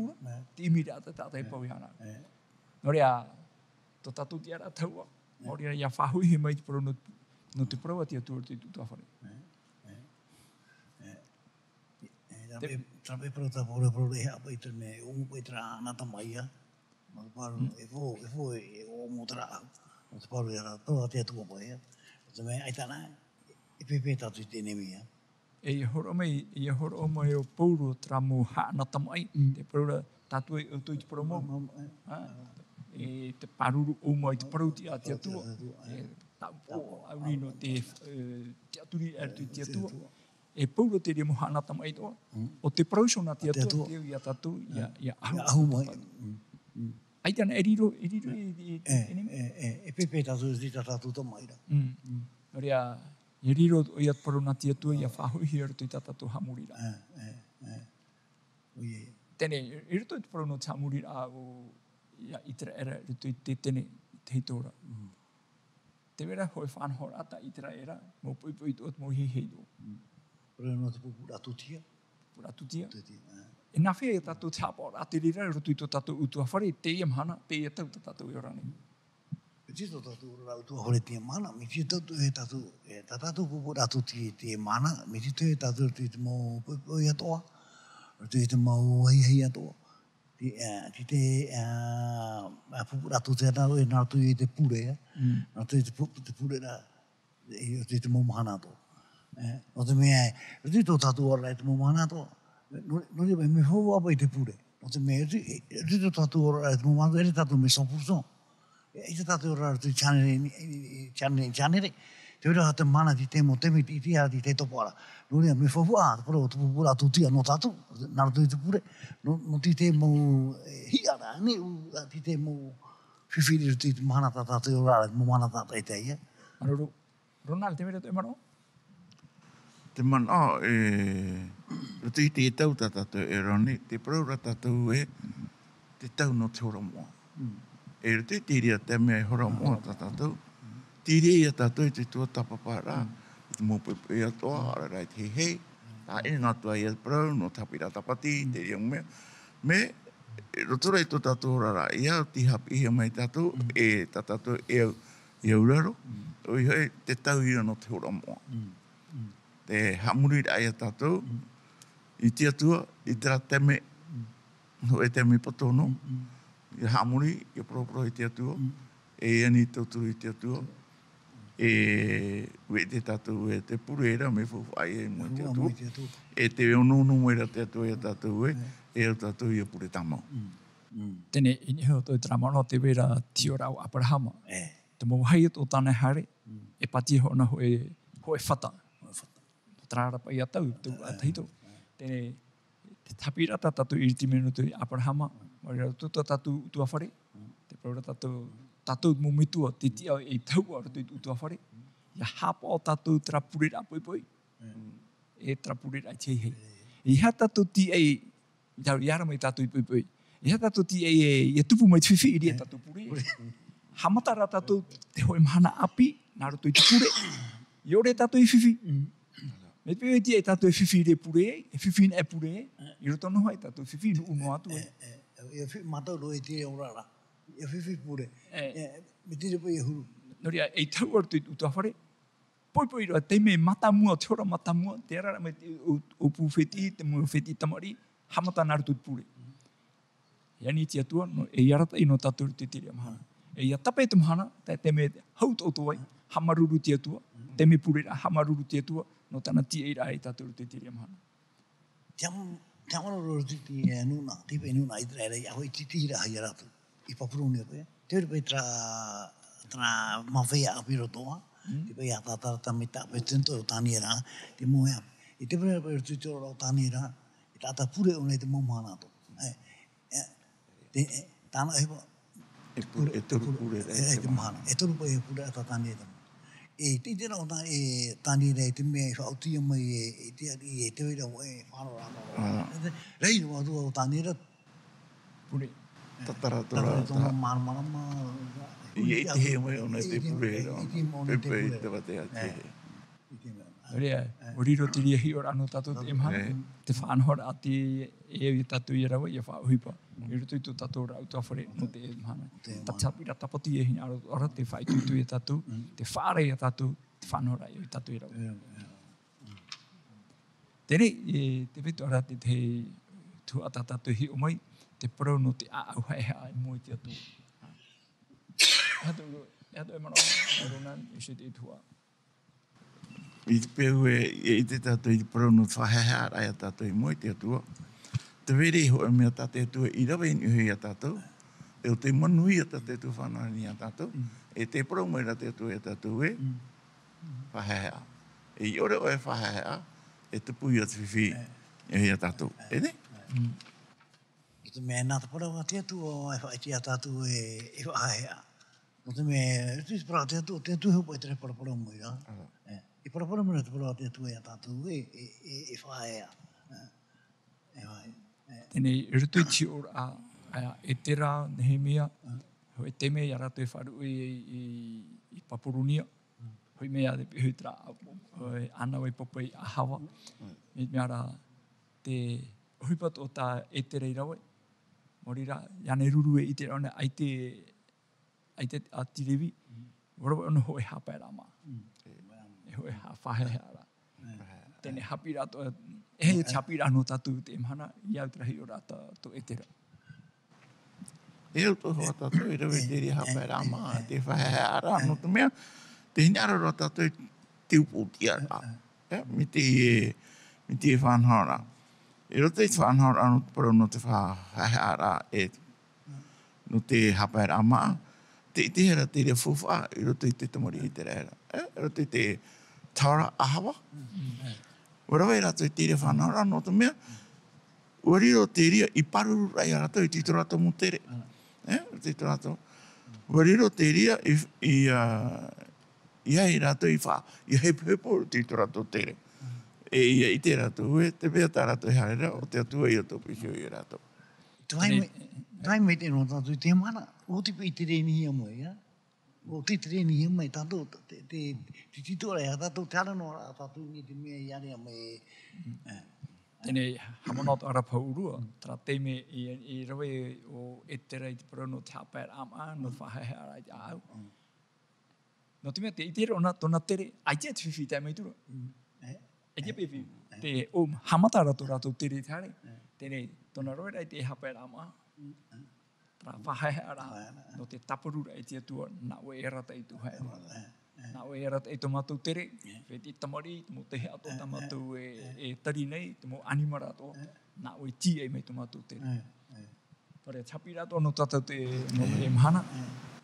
te ʻimiraʻa tā tātou e pau iāna. Nō reira, tō tātou tiʻaraʻa tahua, nō reira ʻia faʻahoʻihia mai te parau nō, nō te parau a te Atua i roto i te ʻutuāfare. E, e, e, terā paʻi, terā paʻi parau tā Pauro e parau ra, e haʻapaʻo i te mea, e ʻōmua paʻi terā haʻanatamaʻi ia. Nō te parau, e fo, e fo, e ʻōmua terā ʻahu. Nō te parau ia rātou, a te Atua paʻi ia. Nō te mea, ʻaita ā, e pēpē tātou i te ʻenemi ia. E ʻia hōroʻa mai, ʻia hōroʻa mai ʻo Pauro terā mau haʻanatamaʻi, te parau ra, tātou e ʻoutou i te parau mau. Mau, mau, e. Ā, e te pāruru ʻōmua i te parau tiʻa a te Atua. E tāʻu pō, ʻauri nō te, e, tiʻaturi i roto i te Atua. E Pauro te reira mau haʻanatamaʻi atoʻa, ʻo te parau iho nā te Atua, te au ia tātou, ia, ia ʻahu. ʻAita ānei e riro, e riro, e, e, e, e, e pēpē tātou i tā tātou tamariʻi ra. Nō reira, ʻIa riro ʻoia te parau nā te Atua, ʻia faʻahoʻihia i roto i tā tātou haʻamoriraʻa. ʻĒ, ʻē, ʻē. ʻOia. Teie, i roto i te parau nō te haʻamoriraʻa o ia ʻĪteraʻera i roto i te tene, i te hitora. Mm. Tē vai ra hōʻē faʻanahoraʻa tā ʻĪteraʻera, mau poʻipoʻi atoʻa, mau heihei atoʻa. Mm. Parau nō te pupuraʻa tūtia. Pupuraʻa tūtia. Tūtia, ʻē. E nāfea ia tātou te haʻapaʻoraʻa te reira i roto i tō tātou ʻutuāfare, teie mahana, teie tau tā tātou e ora nei? Mai te tō tātou oraraʻa ʻutuāfare teie mahana, mai te tau e tātou, e, tā tātou pupuraʻa tūtia teie mahana, mai te tau e tātou i te mau poʻipoʻi atoʻa, i te mau heihei atoʻa. Te, e, te, te, e, e, pupuraʻa tūtia nā roto, e, nā roto i te pure, e. Mm. Nā roto i te pu-, te pure ra, e, i te, te mau mahana atoʻa. E, nō te mea, e, i te tō tātou oraraʻa i te mau mahana atoʻa. Nō, nō reira, mea, mea faufaʻa paʻi te pure. Nō te mea, i te, i te tō tātou oraraʻa i te mau mahana atoʻa, e ʻere tātou mea cent pour cent. E, i te tātou oraraʻa i te tianere, i, i, i tianere, tianere. Tē vai ra te mahana tei te mau temi, tei, tei, tei, tei topa ra. Nō reira, mea faufaʻa, te parau, te pupuraʻa tūtia nō tātou, nā roto i te pure. Nō, nō te, te mau, e, hiʻaraʻa, nei, ʻū, te, te mau fifi i roto i te mahana tā tātou e ora ra, mau mahana tātaʻitahi, ʻē. Māuruuru. Ronald, tē vai ra tō ʻoe manaʻo? Te manaʻo, e, roto i te tau tā tātou e ora nei, tē parau ra tātou ē, te tau nō te hora moʻa. Mm. E roto i te reira temi e hora moʻa tā tātou, tē ʻite ia tātou i te tuatāpaparaʻa, i te mau poʻipoʻi atoʻa, ʻaore rā i te heihei, tā ʻoe nā tua ia te parau, nō te haʻapiʻiraʻa tāpati, te reira mea. Mea, i roto rā i tō tātou oraraʻa, ʻia oti haʻapiʻihia mai tātou, e tā tātou e au, e auraro, ʻoia hoʻi, te tau ia nō te hora moʻa. Mm. Mm. Te haʻamoriraʻa ia tātou, i te Atua, i terā temi, hōʻē temi poto noa, ʻia haʻamori, ʻia poroporo i te Atua, e ani tauturu i te Atua, e ʻite tātou ē te pure ra mea faufaʻa ia i mua i te Atua, e te onoono mai ra te Atua ia tātou ē, e au tātou ʻia pure tāmau. Mm. Mm. Teie, i niʻa iho atu i terā manaʻo, tē vai ra te oraraʻa o ʻĀperahama. E. Te mau vāhi atoʻa o tāna e haere, e pātia hōʻona hōʻē, hōʻē fata. Hōʻē fata. Terā rā paʻi ia tau, tau ʻātahi atoʻa. Teie, te haʻapiʻiraʻa tā tātou e ʻiriti mai nō te ʻĀperahama, mai roto tā tātou ʻutuāfare, te parau ra tātou, tātou mau metua, te tiʻa e tahuʻa roto i te ʻutuāfare, ʻia haʻapaʻo tātou terā pureraʻa poʻipoʻi, e terā pureraʻa i te heihei. E aha tātou tīaʻi, i tau, ʻia ara mai tātou i poʻipoʻi. E aha tātou tīaʻi e, ʻia tupu mai te fifi, ʻeʻere tātou pure. Haʻamata rā tātou te hōʻē mahana ʻāpī, nā roto i te pure. ʻIa ʻore tātou i fifi. Mai te peu e tīaʻi tātou e fifi e pure, e fifi nā e pure, i roto noa hoʻi tātou fifi, nuʻu noa atu ai. E, e, e, e fi-, mātau roa i te oraraʻa. E fifi pure. E. E, mai te reira paʻi e huru. Nō reira, e tahuʻa roto i te ʻutuāfare, poʻipoʻi roa, te mea mātāmua, te hora mātāmua, te ara ra mai te, ʻo, ʻo perofeta, te mau perofeta tamariʻi, haʻamata nā roto i te pure. E ani te Atua, nō, e arataʻi nō tātou i te reira mahana. E ʻia tape te mahana, te, te mea hau atoʻa ai, haʻamāuruuru te Atua, te mea pure ra, haʻamāuruuru te Atua, nō tāna tīaʻiraʻa ia tātou i te reira mahana. Te am-, te amaroro roto i te nūnaʻa, te pae nūnaʻa ʻĪteraʻera, ʻia hoʻi te tīraʻa ia rātou. I Papuronia paʻi. Te reira paʻi terā, terā mau feiā ʻāpī roa atoʻa. Mm. Te paʻi ʻia tātarata mai te pae tento o Taniera, te mau ʻāpī. I te reira paʻi roto i te oraraʻa o Taniera, e taʻata pure ʻōna i te mau mahana atoʻa. E, e, te, e, tāna ʻohipa, E pu-, e toru pure, e, e te mahana. E toru paʻi e pure a tā Taniera. E te, te rā o tā, e Taniera, e te mea e faʻaoti mai e, e te ariʻi, e te reira, e faʻaroʻo ra. Ah. E te, rei roa atu o Taniera. Pure. Tatara, tatara, tōna māramarama. I, i te hē mai ʻōna i te pure ra. I te hē mai ʻōna i te pure. Pepe i te vātea, te hē. Nō reira, ʻua riro te reira hiʻoraʻa nō tātou teie mahana, te faʻanahoraʻa te, e au ia tātou ia rave, ʻia faʻaʻohipa. I roto i tō tātou ra ʻutuāfare nō teie mahana. Teie mahana. Tātou haʻapiʻiraʻa tāpati e hinaʻaro ra te faʻaitoito ia tātou, te faʻaara ia tātou, te faʻanahoraʻa ia tātou ia rave. Teie, e, tē vai atoʻa ra te, te tuhaʻa tā tātou e hiʻo mai, te parau nō te ʻāʻau haʻehaʻa i mua i te Atua. E aha tō, e aha tō ʻoe manaʻo, Ronan, i te tuhaʻa? I te peu e, e ʻite tātou i te parau nō te faʻahaʻehaʻaraʻa ia tātou i mua i te Atua. Tē vai ra hōʻē mea tā te Atua i rave i niʻa iho ia tātou. E ʻo tei manuia tā te Atua faʻanaho nei ia tātou. Mm. E tē parau mai ra te Atua ia tātou ē. Mm. Faʻahaʻehaʻa. E ʻiʻore ʻoe e faʻahaʻehaʻa, e tupu ia te fifi ia tātou. E nei? Mm. Nō te mea, nā te parau a te Atua e faʻaʻite ia tātou e, e faʻahaʻehaʻa. Nō te mea, i te parau a te Atua, te Atua e hōpoi i te parapara mai ra. Aha. E, E parapara mai ra te parau a te Atua ia tātou e, e, e, e faʻaea. E vai. Teie nei, i roto i te hiʻoraʻa a Etera, Nehemia, hōʻē taime ia rātou e faʻaruʻe i, i, i Papuronia. Hoʻi mai te piha i terā, ʻānaua i pāpū i Ahava. Mai te mea ra te ʻohipa atoʻa tā Etera i rave. Nō reira, ʻia ruru e ʻite ra ʻōna, ʻaita, ʻaita ʻāti Levi, ʻua rave ʻōna hōʻē haʻapaeraʻa māʻa. E hōʻē haʻa-, faʻahaʻehaʻaraʻa. Teie nei haʻapiʻiraʻa atoʻa, e, te haʻapiʻiraʻa nō tātou i teie mahana, ʻia au te hiʻoraʻa tā, tō Etera. E au atoʻa hoʻi tātou, e rave te reira haʻapaeraʻa māʻa, te faʻahaʻehaʻaraʻa, nō te mea, tē hinaʻaro ra tātou i te upoʻotiʻaraʻa. E, mai te, mai te faʻanahoraʻa. I roto i te faʻanahoraʻa nō te parau nō te faʻahaʻehaʻaraʻa, e, nō te haʻapaeraʻa māʻa, tē ʻitehia ra te reira faufaʻa i roto i te tamariʻi ʻĪteraʻera. E, i roto i te taoraʻa Ahava. ʻUa rave rātou i te reira faʻanahoraʻa, nō te mea, ʻua riro te reira i pāruru ra ia rātou i te, i tō rātou mau tere. E, i tō rātou. ʻUa riro te reira i, i, ā, ʻia, ʻia rātou i fa-, ʻia hepohepo i tō rātou tere. E ʻia ʻite rātou ē, te mea tā rātou e haere ra, ʻo te Atua ia tōpihia ia rātou. Te vai mai, te vai mai te nō tātou i te mahana, ʻua oti paʻi te rēnihia mai, ia. ʻUa oti te rēnihia mai tātou, te, te, te, te tītoʻaraʻa ia tātou, te ara noa ra tātou i te mea i area mai, e. Teie nei, haʻamanaʻo atoʻa ra paha ʻourua, terā taime i, i rave ʻo Etera i te parau nō te haʻapaeraʻa māʻa, nō te faʻahaʻehaʻaraʻa i te ʻāʻau. Nō te mea, tē ʻite ra ʻōna, tōna tere, ʻaita te fifi i tae mai atu ra. ʻAita paʻi fifi. Te, ʻo, haʻamata ra tō rātou tere i te haere. Teie nei, tōna rave ra i te haʻapaeraʻa māʻa. Terā faʻahaʻehaʻaraʻa, nō te tāparu ra i te Atua, nā ʻoe e arataʻi tō haere. Nā ʻoe e arataʻi tō mātou tere, e te tamariʻi, te mau tauihaʻa atoʻa tā mātou e, e tari nei, te mau ʻanimara atoʻa, nā ʻoe e tīaʻi mai tō mātou tere. Fare, te haʻapiʻiraʻa atoʻa nō tātou te, nō teie mahana.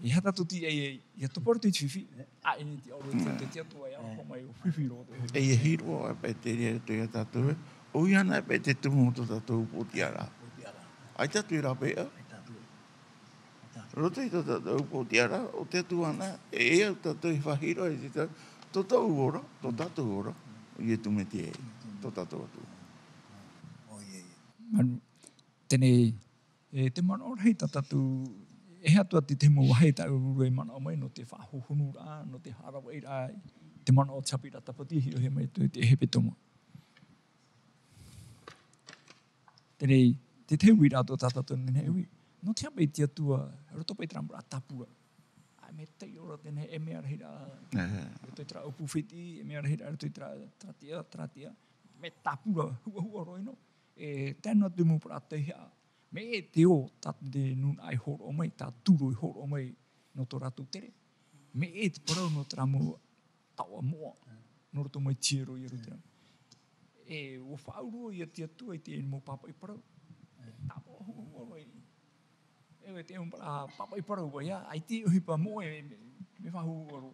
E aha tātou tīaʻi ai, ʻia topa roto i te fifi, ʻaʻe nei te ʻaore i te, te Atua e aroha mai ʻo fifi roa te. E ʻia hiʻo, e paʻi te reira ia tātou, e. ʻOia anaʻe paʻi te tumu o tō tātou upoʻotiʻaraʻa. ʻAita atu e rāpae. Roto i tō tātou upoʻotiʻaraʻa, ʻo te Atua anaʻe, e, e au tātou i faʻahiʻo i te tā-, tō tātou ora, tō tātou ora, ʻo Ietu Metia, tō tātou Atua. Manu, teie nei, e, te manaʻo rahi tā tātou, e aha atoʻa te, te mau vāhi tā ʻoe e manaʻo mai, nō te faʻahohonuraʻa, nō te haʻaravaʻiraʻa, te manaʻo o te haʻapiʻiraʻa Tāpati, hiʻohia mai te, te hepetoma. Teie nei, te, te uiraʻa atoʻa tā tātou nei, e ui. Nō te aha paʻi te Atua, roto paʻi terā mau tāpura. ʻAe, mea taiʻo ra teie nei, e mea rahi ra. Roto i terā ʻōpū fētiʻi, e mea rahi ra, roto i terā, terā tiʻa, terā tiʻa. Mea tāpura, huʻahuʻa roa ʻino. E tae noa atu mau parau tauihaʻa. Mea ʻē te ō, tā te nūnaʻa i hōroʻa mai, tā Turo i hōroʻa mai, nō tō rātou tere. Mea ʻē te parau nō terā mau taoʻa moʻa, nō roto mai te hiero o Ierutarema. E, ʻua faʻaurua ia te Atua i te mau pāpaʻi parau. E tāpaʻo huʻahuʻa roa i. E, e te mau pāpaʻi parau, ʻaita, ʻaita e ʻohipa moʻa, e, mea, mea faʻahuʻahuʻa roa.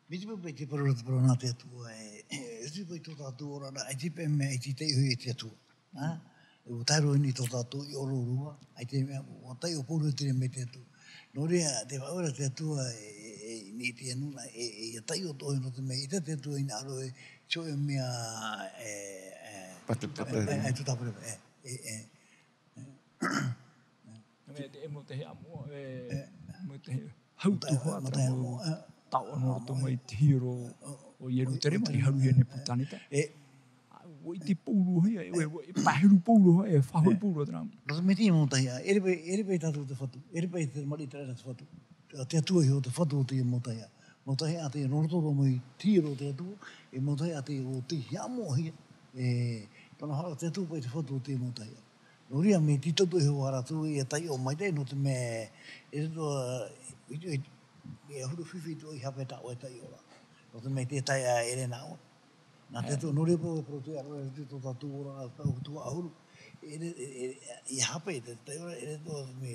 Mai te peu paʻi te parau, te parau nā te Atua, e, e, e ʻohipa i tō tātou oraraʻa, ʻaita paʻi mea, ʻaita e taiʻo ia te Atua. Ā, e ʻua tae roa ʻino i tō tātou ʻiʻororua, ʻaita e mea, ʻua taiʻo pauroa te reira mai te Atua. Nō reira, tē faʻaora te Atua, e, e, e, i te nūnaʻa, e, e, ʻia taiʻo atoʻa nō te mea, ʻaita te Atua i hinaʻaro e, te hōʻē mea, e, e, Patu, patu. E, e, e, tutāpere, e, e, e. Nō reira, te, e mau tauihaʻa moʻa, e, mau tauihaʻa hau tuhaʻa, mau tauihaʻa moʻa, e, taoʻa nō roto mai te hiero o Ierutarema, i haruhia e Nepukaneta. E. ʻUa ʻite pauroa ia, e, e, e paheru pauroa, e faʻahoʻi pauroa terā. Nō te mea te mau tauihaʻa, ʻere paʻi, ʻere paʻi tātou te fatu, ʻere paʻi te tamariʻi ʻĪteraʻera te fatu. Te Atua iho te fatu o te mau tauihaʻa. Mau tauihaʻa tē nō roto roa mai te hiero o te Atua, e mau tauihaʻa tē ʻo tauihaʻa moʻa hia, e, tano hara te Atua paʻi te fatu o te mau tauihaʻa. Nō reira, mea tītau atoʻa iho rātou ʻia taiʻo maitaʻi, nō te mea, e te, e, e, e, e ʻahuru fifi atoʻa i hape tā ʻoe e taiʻo ra. Nō te mea te taiʻo ʻere nā ʻoe. Nā te Atua, nō reira paʻi, e parau atu ra, e rite tō tātou ora, tau tuhaʻa ʻahuru. E, e, e, e, i hape, te taiʻo ra, e rite tō me.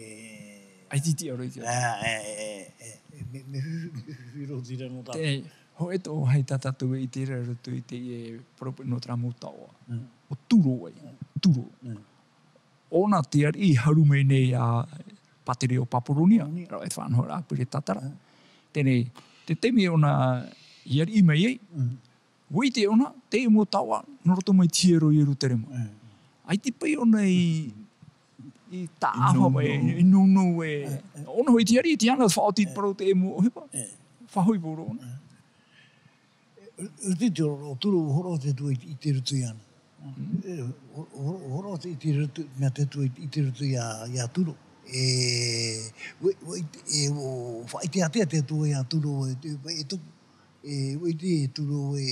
ʻAita e tiʻa roa i te Atua. Ā, e, e, e, e, me, me fifi, me fifi roa te reira nō tātou. Te, hōʻē atoʻa vāhi tā tātou e ʻite ra i roto i te, e, parau paʻi nō terā mau taoʻa. Mm. ʻO Turo ai, Turo. Mm. ʻŌna te ariʻi i haru mai nei a Pāterio Papuronia, Papuronia. Rāveʻa i te faʻanahoraʻa Peretatara. Mm. Teie nei, te taime ʻōna i ariʻi mai ai, mm, ʻUa ʻite ʻōna, teie mau taoʻa, nō roto mai te hiero o Ierutarema. ʻAita paʻi ʻōna i, i tāʻāfa, i nounou, i nounou e. ʻOna hoʻi te ariʻi, tē tiʻa ana faʻaoti te parau teie mau ʻohipa. Faʻahoʻi pauroa ʻōna. Te, te, te, o Turo, hōroʻa te Atua i, i te roto iāna. E, hō-, hō-, hōroʻa te, i te roto, mea te Atua i, i te roto iā, iā Turo. E, ʻua, ʻua ʻite, e, ʻua faʻaʻiteatea te Atua iā Turo, e, te, e tupu. E, ʻua ʻite e Turo, e,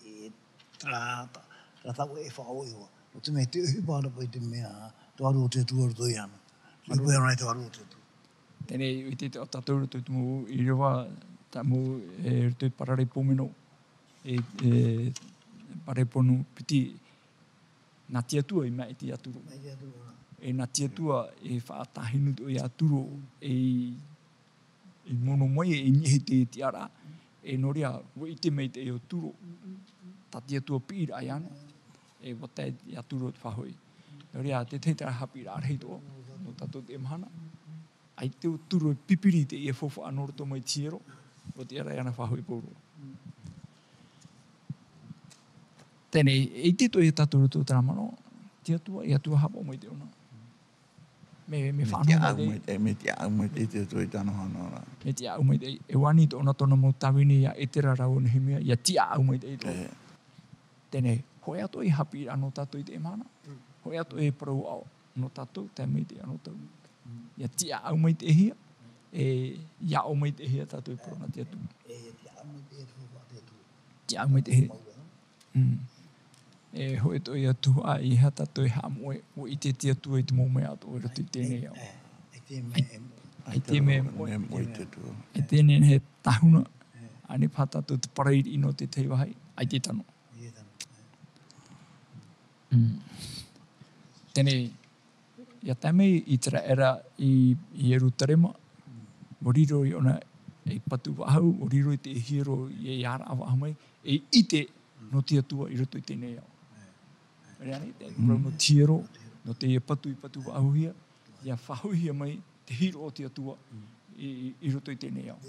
e, terā, terā taoʻa e faʻaʻohipa. ʻO te mea te ʻohipa ra paʻi te mea, te vārua o te Atua roto iāna. Te ʻohipa ra te vārua o te Atua. Teie nei, ʻua ʻite atoʻa tātou i roto i te mau ʻīrava, tā mau, e, roto i Paraleipomeno, e, e, Paraleipomeno piti, nā te Atua i maʻiti iā Turo. Maʻiti iā Turo, ā. E nā te Atua e faʻatāhinu atoʻa iā Turo, e, e mono mai, e niʻa i te tiʻaraʻa, e nō reira, ʻua ʻite maitaʻi ʻo Turo, tā te Atua piʻiraʻa iāna, e ʻua tae iā Turo te faʻahoʻi. Nō reira, te tahi terā haʻapiʻiraʻa rahi atoʻa, nō tātou teie mahana. ʻAita ʻo Turo e pipiri i teie faufaʻa nō roto mai te hiero, ʻua tiʻa ra iāna faʻahoʻi pauroa. Teie nei, e ʻite atoʻa ia tātou i roto i terā manaʻo, te Atua, e Atua haʻapaʻo maitaʻi ʻōna. Mea, mea faʻanaho maitaʻi. Mea tiʻaʻau maitaʻi, mea tiʻaʻau maitaʻi te Atua i tāna hanaʻoraʻa. Mea tiʻaʻau maitaʻi. E ani tōna, tōna mau tāvini ia Etera rāua Nehemia, ia tiʻaʻau maitaʻi atoʻa. E. Teie nei, hōʻē atoʻa e haʻapiʻiraʻa nō tātou i teie mahana. Hōʻē atoʻa e parau aʻo nō tātou, tae mai i te anotau. Ia tiʻaʻau maitaʻihia, e, ia aʻo maitaʻihia tātou e parau nā te Atua. E, ia tiʻaʻau maitaʻihia te faufaʻa a te Atua. Tiʻaʻau maitaʻihia. Mm. E, hōʻē atoʻa ia tuhaʻa, ʻeiaha tātou e haʻamoʻe, ʻua ʻite te Atua i te mau mea atoʻa i roto i teie nei ao. E, e, e te mea, e, e te mea, e te mea, e te mea. E teie nei e tāhuna, e. Ani paha tātou te parairiʻi nō te tahi vāhi, ʻaita e tano. Mm. Teie nei, ʻia tae mai ʻĪteraʻera i, i Ierutarema, ʻua riro ʻōna ei patu faʻahou, ʻua riro i te hiero ʻia, ʻia ʻāraʻa faʻahou mai, ei ʻite nō te Atua i roto i teie nei ao. Reira ānei, te parau nō te hiero, nō teie patu i patu faʻahouhia, ʻia faʻahoʻihia mai te hiero o te Atua i, i, i roto i teie nei ao.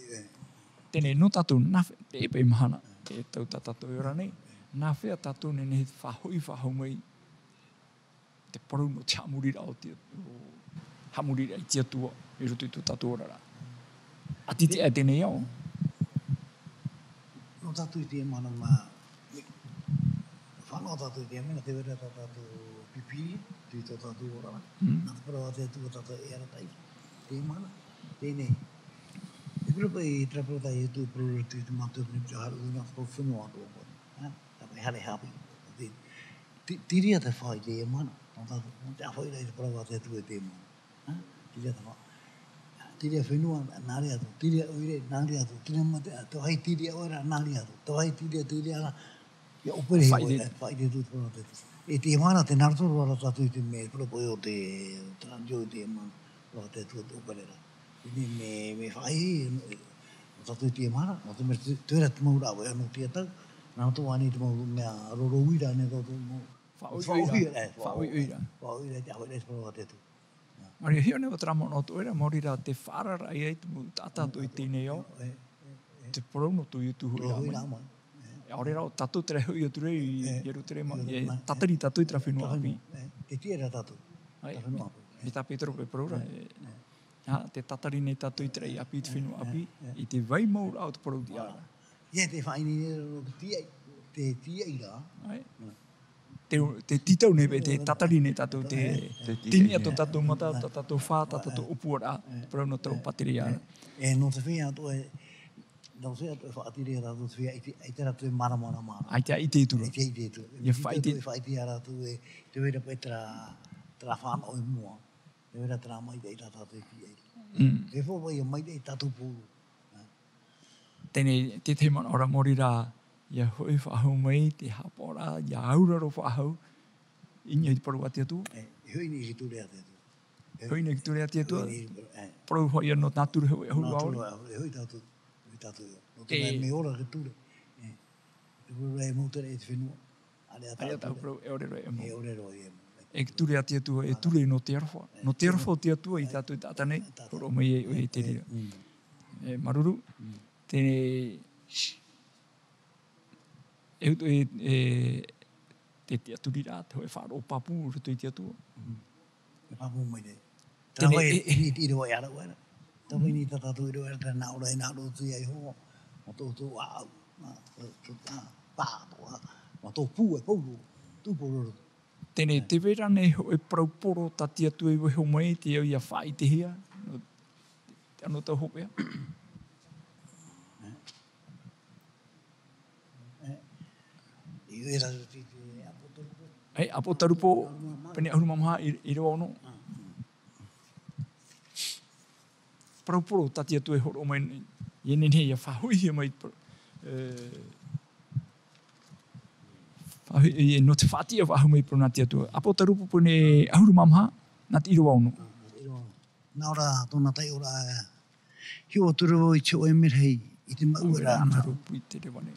Teie nei, nō tātou nā fea, teie paʻi mahana, e tau tā tātou e ora nei, nā fea tātou e nehenehe e faʻahoʻi faʻahou mai te parau nō te haʻamoriraʻa o te, haʻamoriraʻa i te Atua i roto i tō tātou oraraʻa. ʻA tītiʻa i teie nei ao. Nō tātou i teie mahana, mea, fānaʻo tātou i teie mahana, tē vai ra tā tātou pipi, i tō tātou oraraʻa. Mm. Nā te parau a te Atua tātou e arataʻi, teie mahana, teie nei. E parau paʻi, terā parau tā Ietu e parau i te, te Mātiu pene piti, haere ʻoe nā te pae fenua atoʻa paʻi. Ā, tā paʻi haere haʻapiʻi. Te, te, terā te fā i teie mahana. Nō tātou, nō te ʻāfaʻiraʻa i te parau a te Atua i teie mahana. Ā, terā te fā. Terā fenua, nā reira atoʻa. Terā ʻoire, nā reira atoʻa. Terā mate, te vāhi terā ʻoe ra, nā reira atoʻa. Te vāhi terā, terā ra, ʻia ʻōperehia ʻoe, faʻaʻite. Faʻaʻite atu te parau a te Atua. E teie mahana, tē nā roto roa ra tātou i te mea, parau paʻi o te, te radio i teie mahana, parau a te Atua te ʻōperehia. Teie nei, mea, mea faʻaʻite, nō tātou i teie mahana, nō te mea, te, te reira te mau rāveʻa nō teie tau, nā roto ānei te mau mea roro uira, ānei tō, tō mau. Faʻaʻohipa. Faʻaʻohipa, e, faʻaʻohipa. Faʻaʻohipa, te ʻāfaʻiraʻa i te parau a te Atua. Maori, e hiʻo nei vau terā manaʻo atoʻa ra, Maori rā, tē faʻaararaʻa ai te mau taʻata atoʻa i teie nei ao. E, e, e. Te parau nō tō Ietu hoʻi rā mai. Hoʻi rā mai. E. ʻAore rā, ʻo tātou terā e hoʻi atu ra i, e, Ierutarema, e, e, e, tatari tātou i terā fenua ʻāpī. E, tē tiʻa ra tātou. ʻAe. Terā fenua ʻāpī. Mai tā Petero paʻi e parau ra, e, e, e. Ā, tē tatari nei tātou i terā ʻāpī, te fenua ʻāpī, e, e, e, i te vai mau rā o te parau tiʻa ra. ʻIa, tē faʻaineine ra nō te tīaʻi, te tīaʻi ra. ʻAe. Mm. Te, te tītau nei, te tatari nei tātou, te, te tīaʻi nei. Te tīniʻa tō tātou mata, tā tātou fā, tā tātou ʻōpuaraʻa, te parau nō taua pātireia ra. E, nō te feiā atoʻa, nō te feiā atoʻa e faʻatere ia rātou te feiā, ʻaita, ʻaita rātou e māramarama ra. ʻAita e ʻite atu ra. ʻAita e ʻite atu. ʻIa faʻaʻite. ʻAita e faʻaʻite ia rātou e, tē vai ra paʻi terā, terā fānaʻo i mua. Tē vai ra terā maitaʻi tā tātou e tīaʻi. Mm. E faʻaʻite ia maitaʻi tātou pauroa. Teie nei, te tahi manaʻo ra Maori rā, ʻia hoʻi faʻahou mai te haʻapaʻoraʻa, ʻia auraro faʻahou i niʻa i te parau a te Atua. E, e hoʻi nei i te ture a te Atua. E hoʻi nei i te ture a te Atua. Hoʻi nei, e. Parau hoʻi ia nō nā ture hoʻi ʻahuru ʻāvaʻe. Nā ture ʻahuru, e hoʻi tātou, hoʻi tātou ia. Nō te mea, e, mea ora te ture. E. E ora e mau te raʻi i te fenua. ʻĀreʻa tāʻu ture. ʻĀreʻa tāʻu parau, e ʻore roa e mau. E ʻore roa e mau. E te ture a te Atua, e ture nō te aroha. E, nō te aroha o te Atua i tātou taʻata nei, e, tātou. Hōroʻa mai ai ʻoe i te reira. E, mm. E, māuruuru. Mm. Teie nei, E, e, e, te tiʻaturiraʻa, te hōʻē faʻaroʻo pāpū i roto i te Atua. Mm. E pāpū mai nei. Tēnei, tēnei e, e, e, i te ʻīrava i ʻaraʻu era. Tēnei tā tātou ʻīrava era, tēnā ʻō ra, e nā roto ia Iehova, mā tō, tō ʻāʻau, mā tō, tō, tā, tā, tō, mā tō pū e pauroa, tū pauroa. Tēnei, e, tē vai ra ānei hōʻē parau poro tā te Atua i vaiiho mai, tē au ia faʻaʻitehia, nō, anō tau hopeʻa? E. E, e, Apotarupo, pene ʻahuru mā maha, i, ʻīrava ono. Parau poro tā te Atua e hōroʻa mai nei, ʻia nehenehe ʻia faʻahoʻihia mai, e, faʻahoʻi, e, nō te faʻatiʻa faʻahou mai parau nā te Atua. Apotarupo pene ʻahuru mā maha, nā te ʻīrava ono. Nā ʻō ra tōna taiʻoraʻa, e, hiʻo atu ra vau i te hōʻē merahi i te mouʻa ra nā rōpū i te reva nei.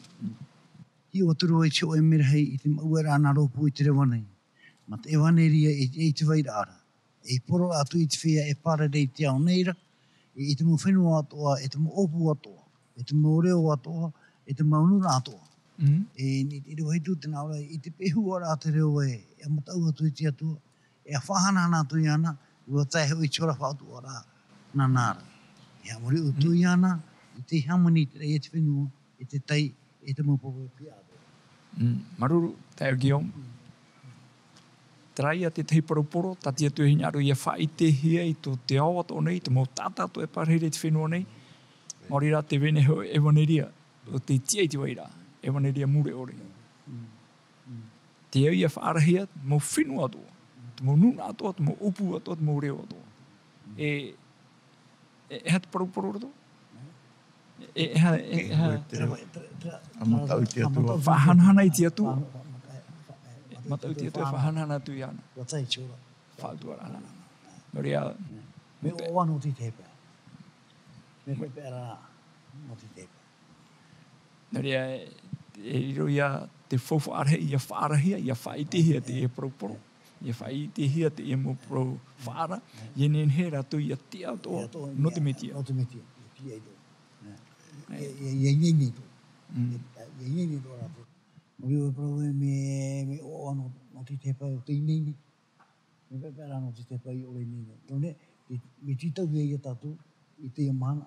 Hiʻo atu ra vau i te hōʻē merahi i te mouʻa ra nā rōpū i te reva nei. Mā te ʻevaneria i, i te vairaʻa ra. E poro atu i te feiā e pārahi i te ao nei ra, e i te mau fenua atoʻa, e te mau ʻōpū atoʻa, e te mau reo atoʻa, e te mau nūnaʻa atoʻa. Mm. E, i te, i te vāhi tū tēnā ʻō ra, i te peʻe huru ra te reo e, e mataʻu atu i te Atua, e faʻahanahana atu iāna, ʻua tae hoʻi i te hora faʻatuʻaraʻa nāna ra. E haʻamori atu iāna, i te hāmani i te raʻi e te fenua, e te tai, e te mau pohe piʻa. Mm, māuruuru, taeaʻe Guillaume. Mm. Terā ia te tahi parau poro, tā te Atua e hinaʻaro ʻia faʻaʻitehia i tō te ao atoʻa nei, te mau taʻata atoʻa e pārahi ra i te fenua nei, maori rā te vāhi nei hōʻē ʻevaneria, ʻo tei tiʻa i te vairaʻa, ʻevaneria mure ʻore. Mm. Mm. Tē au ʻia faʻaarahia, te mau fenua atoʻa, te mau nūnaʻa atoʻa, te mau ʻōpū atoʻa, te mau reo atoʻa. E, e, e aha te parau poro ra tō? E, e aha, e, e aha? Te reo. A mataʻu i te Atua. Faʻahanahana i te Atua. E, mataʻu i te Atua, faʻahanahana atu iāna. Faʻatuʻaraʻa nāna. Nō reira, mea ʻoaʻoa nō te tahi pae. Mea peʻapeʻa rā nō te tahi pae. Nō reira, e, e riro ia te faufaʻa rahi, ʻia faʻaarahia, ʻia faʻaʻitehia teie parau poro, ʻia faʻaʻitehia teie mau parau faʻaara, ʻia nehenehe rātou ʻia tiʻa atoʻa nō te Mesia. Nō te Mesia, ʻia tiʻa atoʻa. ʻIa, ʻia, ʻia ineine atoʻa. Mm. ʻIa, ʻia ineine atoʻa rātou. Nō reira, e parau ē, mea, mea ʻoaʻoa nō, nō te tahi pae ʻo te ineine. Mea peʻapeʻa rā nō te tahi pae ʻore ineine. Nō reira, e, mea tītauhia ia tātou i teie mahana.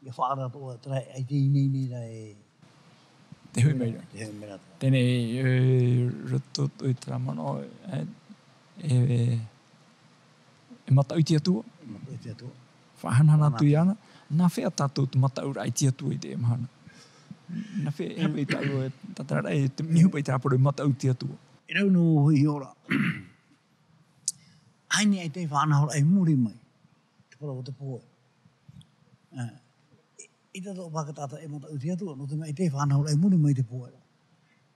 ʻIa faʻaara atoʻa terā, ʻaita e ineine ra e. Te hoʻi mai ra. Te hoʻi mai ra. Teie nei, e, roto i terā manaʻo, e, e, e mataʻu i te Atua. Mataʻu i te Atua. Faʻahanahana atu iāna. Nā hea tātou te mataʻuraʻa i te Atua i teie mahana? Nā hea, e haere mai tāʻu e tātararaʻa, e te, niʻa hoʻi i terā parau mataʻu i te Atua. E rau nō hoʻi ora. ʻAita e faʻanahoraʻa i muri mai. Te parau o te pō. Ā, e, ʻaita tō paʻi taʻata e mataʻu i te Atua, nō te mea ʻaita e faʻanahoraʻa i muri mai te pō ra.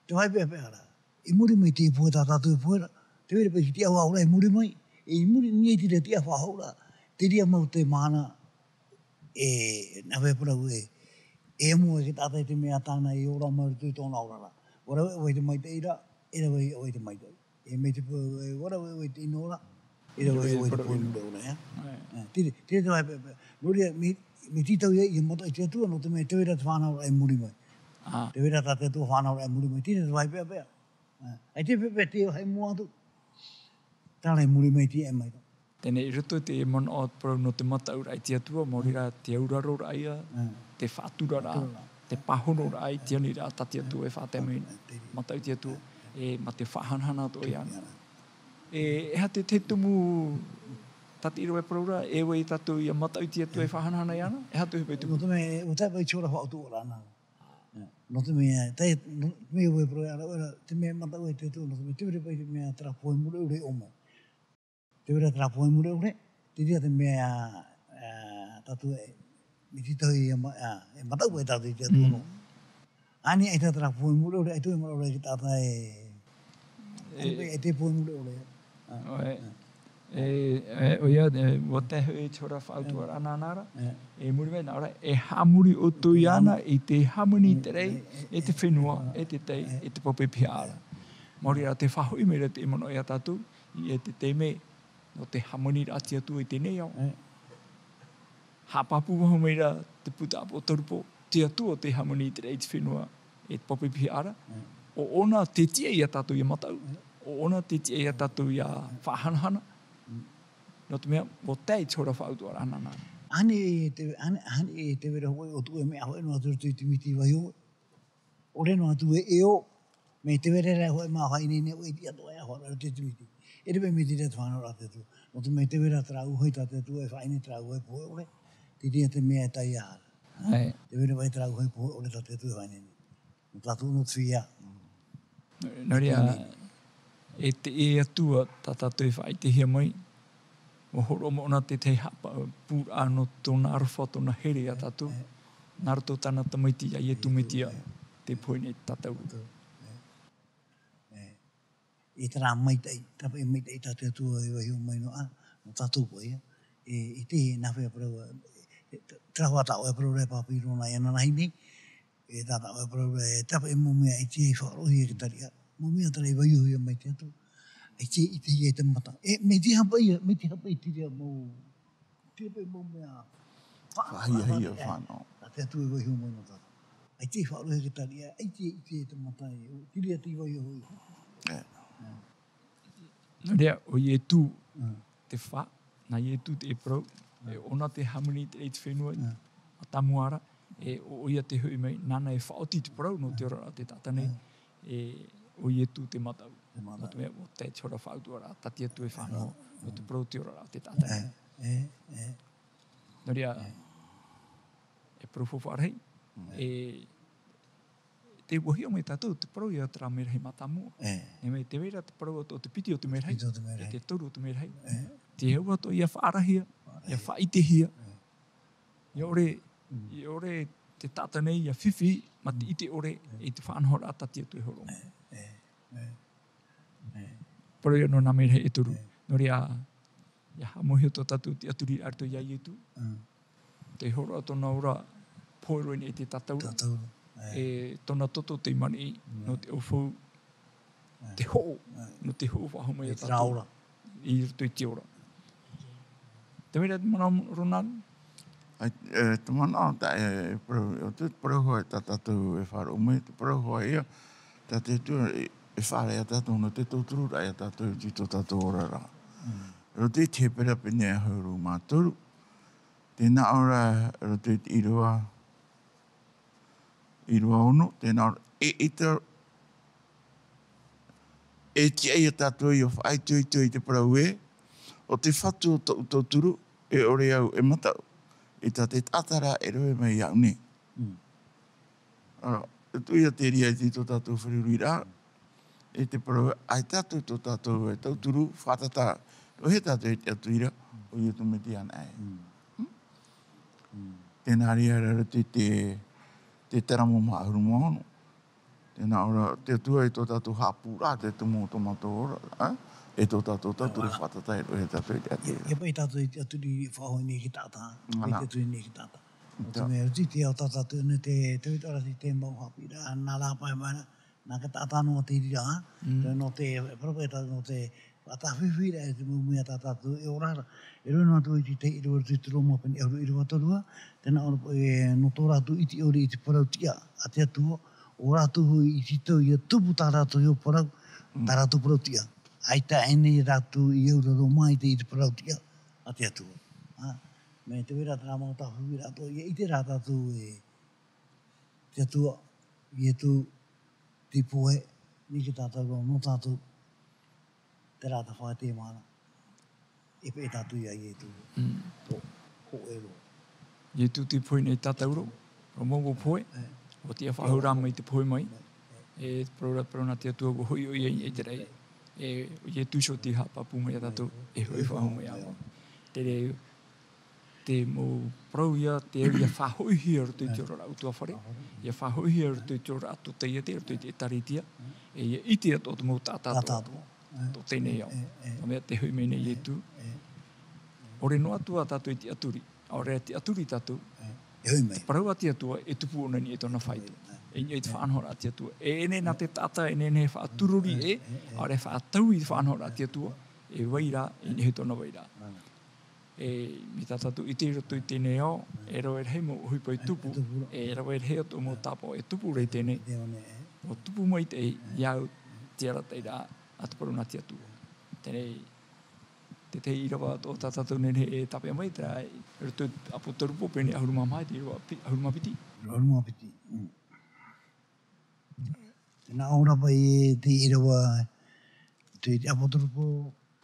Te vāhi peʻapeʻa ra. I muri mai te pō tā tātou e pō ra. Tē vai ra paʻi te tiʻafaʻahouraʻa i muri mai. E i muri nei te tiʻafaʻahouraʻa. Terā mau te mahana, e, nā hea e parau ē. E amo e te taʻata i te mea tāna e ora mai roto i tōna ora ra. ʻUa rave ʻoe i te maitaʻi ra, e rave ʻoe i te maitaʻi. E mai te pō, e ʻua rave ʻoe i te ʻino ra, e rave ʻoe i te pō i muri ra, ʻia. ʻAe. Ā, terā, terā te vāhi peʻapeʻa. Nō reira, mea, mea tītau ia, ʻia mataʻu i te Atua, nō te mea tē vai ra te faʻanahoraʻa i muri mai. Ā. Tē vai ra tā te Atua faʻanahoraʻa i muri mai, terā te vāhi peʻapeʻa. Ā, ʻaita e peʻapeʻa te vāhi mua atu. Terā i muri mai, tē ʻite mai ra. Teie nei, i roto i te manaʻo parau nō te mataʻuraʻa i te Atua, maori rā te auraroraʻa ia, te faʻaturaraʻa, te pāhonoraʻa i te aniraʻa tā te Atua e faʻatae mai, mataʻu i te Atua, e mā te faʻahanahana atoʻa iāna. E, e aha te, te tumu, tā te ʻīrava e parau ra, e vai tātou ʻia mataʻu i te Atua e faʻahanahana iāna, e aha te hopeʻa tumu? Nō te mea, ʻua tae paʻi i te hora faʻatuʻaraʻa nāna. Nō te mea, tae, nō, mea ʻua e parau ra, ʻua ra, te mea mataʻu i te Atua, nō te mea, tē vai ra paʻi te mea terā pō e mure ʻore e ʻō mai. Tē vai ra terā pō e mure ʻore, terā te mea, ā, tātou e, mea tītau e ma-, ā, e mataʻu paʻi tātou i te Atua noa. ʻAni, ʻaita terā pō e mure ʻore, ʻaita e manaʻo ra e te taʻata e, e, e te pō e mure ʻore. Ā, ʻoe. Ā. E, e, ʻoia, e, ʻua tae hoʻi i te hora faʻatuʻaraʻa nāna ra, e muri mai nā ʻō ra, e haʻamori ʻoutou iāna i te hāmani i te raʻi, e te fenua, e te tai, e te pohe pihaʻa ra. Maori rā te faʻahoʻi mai ra te manaʻo ia tātou, i te taime, nō te hāmaniraʻa a te Atua i teie nei ao. Haʻapāpū faʻahou mai ra te puta Apotarupo, te Atua te hāmani i te raʻi, i te fenua, e te pape pihaʻa ra, ʻo ʻōna te tiʻa ia tātou ia mataʻu, ʻo ʻōna te tiʻa ia tātou ia faʻahanahana, nō te mea, ʻua tae i te hora faʻautuʻaraʻa nāna. Ani e te, ani, ani e te vera hoi o tuʻu e mea hoi noa atu i te miti vaiho. ʻOre noa atu e ʻeo, mai te vera ra hoi mā faʻaineine ʻoe i tiʻa atoʻa e hoi ra te miti. E rave mai te reira te faʻanahoraʻa a te Atua. Nō te mea te vera terā ʻūhai tā te Atua e faʻaineine terā ʻūhai pohe ʻore. Te reira te mea e tae ia hara. ʻAe. Te vera vai terā ʻūhai pohe ʻore tā te Atua e faʻaineine. Nō tātou nō te feiā. Nō reira, e te, e Atua, tā tātou e faʻaʻitehia mai, ʻua hōroʻa moʻona te tahi haʻapaʻo pūraʻa nō tōna aroha, tōna here ia tātou, nā roto tāna tamaiti ia Ietu Metia, te pohe nei te tātauro. E, e terā maitaʻi, tāpaʻo maitaʻi tā te Atua e vaiho mai noa, nō tātou paʻi, e, i te nā hea parau, e, terā hoa taʻo e parau ra e pāpū i roto nā ia nanahi nei, e tātaʻo e parau ra, e tāpaʻo mau mea e tiʻa e faʻaroʻohia e te tariʻa. Mau mea terā e vaihohia mai te Atua. E tiʻa e ʻitehia e te mata. E, mai te hapa ia, mai te hapa i te reira mau. Te reira mau mea. Faʻahiahia, faʻanaho. Tā te Atua e vaiho mai nō tātou. E tiʻa e faʻaroʻohia e te tariʻa, e tiʻa e ʻitehia e te mata, e, te reira te vaihohia. E. Nō reira, ʻo Ietu te fā, nā Ietu te parau, e ʻōna te hāmani i te fenua, mātāmua ra, e ʻo, ʻoia te hoʻi mai, nāna e faʻaoti te parau nō te oraraʻa o te taʻata nei, e ʻo Ietu te mataʻu. Te mataʻu. Nō te mea, ʻua tae i te hora faʻautuʻaraʻa, tā te Atua e faʻanaho, nō te parau o te oraraʻa o te taʻata nei. E, e, e. Nō reira, e parau faufaʻa rahi, e Tē ua hiʻo mai tātou te parau ia terā merahi mātāmua. E. E mai te vai ra te parau o, o te piti o te merahi. Piti o te merahi. E te toru o te merahi. E. Tē hau atoʻa ia faʻarahia, ia faʻaʻitehia. E. ʻIa ʻore, ʻia ʻore te taʻata nei ia fifi, mā te ʻite ʻore, i te faʻanahoraʻa tā te Atua e hōroʻa. E, e, e, e. Parau ia nō nā merahi e toru. E. Nō reira, ʻia haʻamauhia tō tātou tiʻaturi i roto ia Ietu. Mm. Tē hōroʻa tōna ora, pohe roa i te tātauro. Tātauro, e. E tōna toto tei manaʻo, nō te ʻaufau, te hoʻo, nō te hoʻo faʻahou mai ia tātou. I te ora. I roto i te ora. Te mea te manaʻo, Ronald? ʻAe, e, te manaʻo, tā, e, parau, ʻo te parau hoʻi tā tātou e faʻaroʻo mai, te parau hoʻi ia, tā te Atua e, e faʻaara ia tātou, nō te tauturu ra ia tātou i tō tātou oraraʻa. Mm. Roto i te Hepera pene ʻahuru mā toru, tē nā ʻō ra, roto i te ʻīrava, ʻīrava ono, tē nā ʻō ra, e, e te, e tiʻa ia tātou ʻia faʻaitoito i te parau ē, ʻo te Fatu o tōʻu tauturu, e ʻore au e mataʻu, e tā te taʻata ra e rave mai iāʻu nei. Mm. Ā, e tuʻu ia te reira i tō tātou feruriraʻa, e te parau, ʻaita atu tō tātou e tauturu, faʻatata, ʻoia tātou e tiʻaturi ra, ʻo Ietu Metia anaʻe. Mm. Hmm? Mm. Tē nā reira ra te, te, te Teramo mā ʻahuru mā ono. Tē nā ʻō ra, te Atua e tō tātou haʻapūraʻa, te tumu o tō mātou ora, ā? E tō tātou tauturu faʻatata e ʻoia tātou e tiʻaturi ra. E, e paʻi tātou e tiʻaturi faʻahou nei i te taʻata, e tiʻaturi nei i te taʻata. Nō te mea, ʻua tītau tā tātou nei te, te, te mau haʻapiʻiraʻa, nā rāpae mai ra, nā te taʻata noa te reira, ā? Mm. Te, nō te, e, parau paʻi tātou nō te, faʻatāfifi ra e te mau mea tā tātou e ora ra. E rave noa atu i te ʻīrava i te Roma pene ʻahuru ʻīrava toru, tē nā ʻō ra, e, nō tō rātou ʻite ʻore i te parau tiʻa a te Atua, ʻo rātou hoʻi i tītau ʻia tupu tā rātou iho parau, tā rātou parau tiʻa. ʻAita e nehenehe rātou i auraro maitaʻi i te parau tiʻa a te Atua. Ā, mai te vai ra terā mau tāfifi ra atoʻa, ʻia ʻite rā tātou e, te Atua, Ietu, te pohe, nā te tātauro nō tātou, terā te faʻatere mai ra, e paʻi tātou ia Ietu. Mm. Tō, hōʻē roa. Ietu te pohe nei tātauro, ʻo mau ʻua pohe, e, ʻua tiʻa faʻahou rā mai te pohe mai, e, e, te parau ra, parau nā te Atua ʻua hoʻi ʻoia i te raʻi, e, ʻo Ietu iho tei haʻapāpū mai ia tātou, e hoʻi faʻahou mai ʻāua. Te reira, te mau parau ia, te au ʻia faʻahoʻihia i roto i te oraraʻa ʻutuāfare, ʻia faʻahoʻihia i roto i te oraraʻa tōtaiete, i roto i te ʻĒtārētia, e ʻia ʻite atoʻa te mau taʻata atoʻa, tō teie nei ao. Nō te mea tē hoʻi mai nei Ietu. ʻAore noa atu ā tātou e tiʻaturi, ʻaore rā tiʻaturi tātou, te parau a te Atua e tupu ʻōna i niʻa i tōna faito. E i niʻa i te faʻanahoraʻa a te Atua. E nehenehe nā te taʻata, e nehenehe e faʻaturori ē, ʻaore e faʻataui i te faʻanahoraʻa a te Atua, e vai ra, i niʻa i tōna vai ra. E, mai tā tātou i ʻite i roto i teie nei ao, e rave rahi mau ʻohipa e tupu, e rave rahi atu mau tāpaʻo e tupu ra i teie nei. Mau tupu maitaʻi, i au, te arataʻiraʻa, a te parau nā te Atua. Teie nei, te tahi ʻīrava atoʻa tā tātou e nehenehe e tāpeʻa mai, terā, i roto i te ʻApotarupo, pene ʻahuru mā maha, te ʻīrava pi-, ʻahuru mā piti. ʻAhuru mā piti. Mm. Tē nā ʻō ra paʻi e te ʻīrava, te, te ʻApotarupo.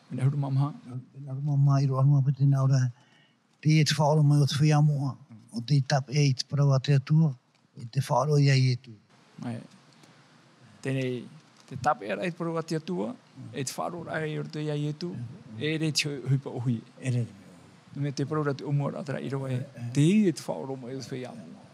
Pene ʻahuru mā maha. Pene ʻahuru mā maha, ʻīrava ʻahuru mā piti, tē nā ʻō ra, teie te faʻaora mai o te feiā moʻa, ʻo tei tāpeʻa i te parau a te Atua, e te faʻaroʻo ia Ietu. ʻĒ. Teie nei, te tāpeʻa ra i te parau a te Atua, e te faʻaroʻo ra i roto ia Ietu, e ʻere te ʻohipa ʻōhie. E ʻere. Nō te mea te parau ra te ʻōmuaraʻa terā ʻīrava ē, teie te faʻaora mai o te feiā moʻa.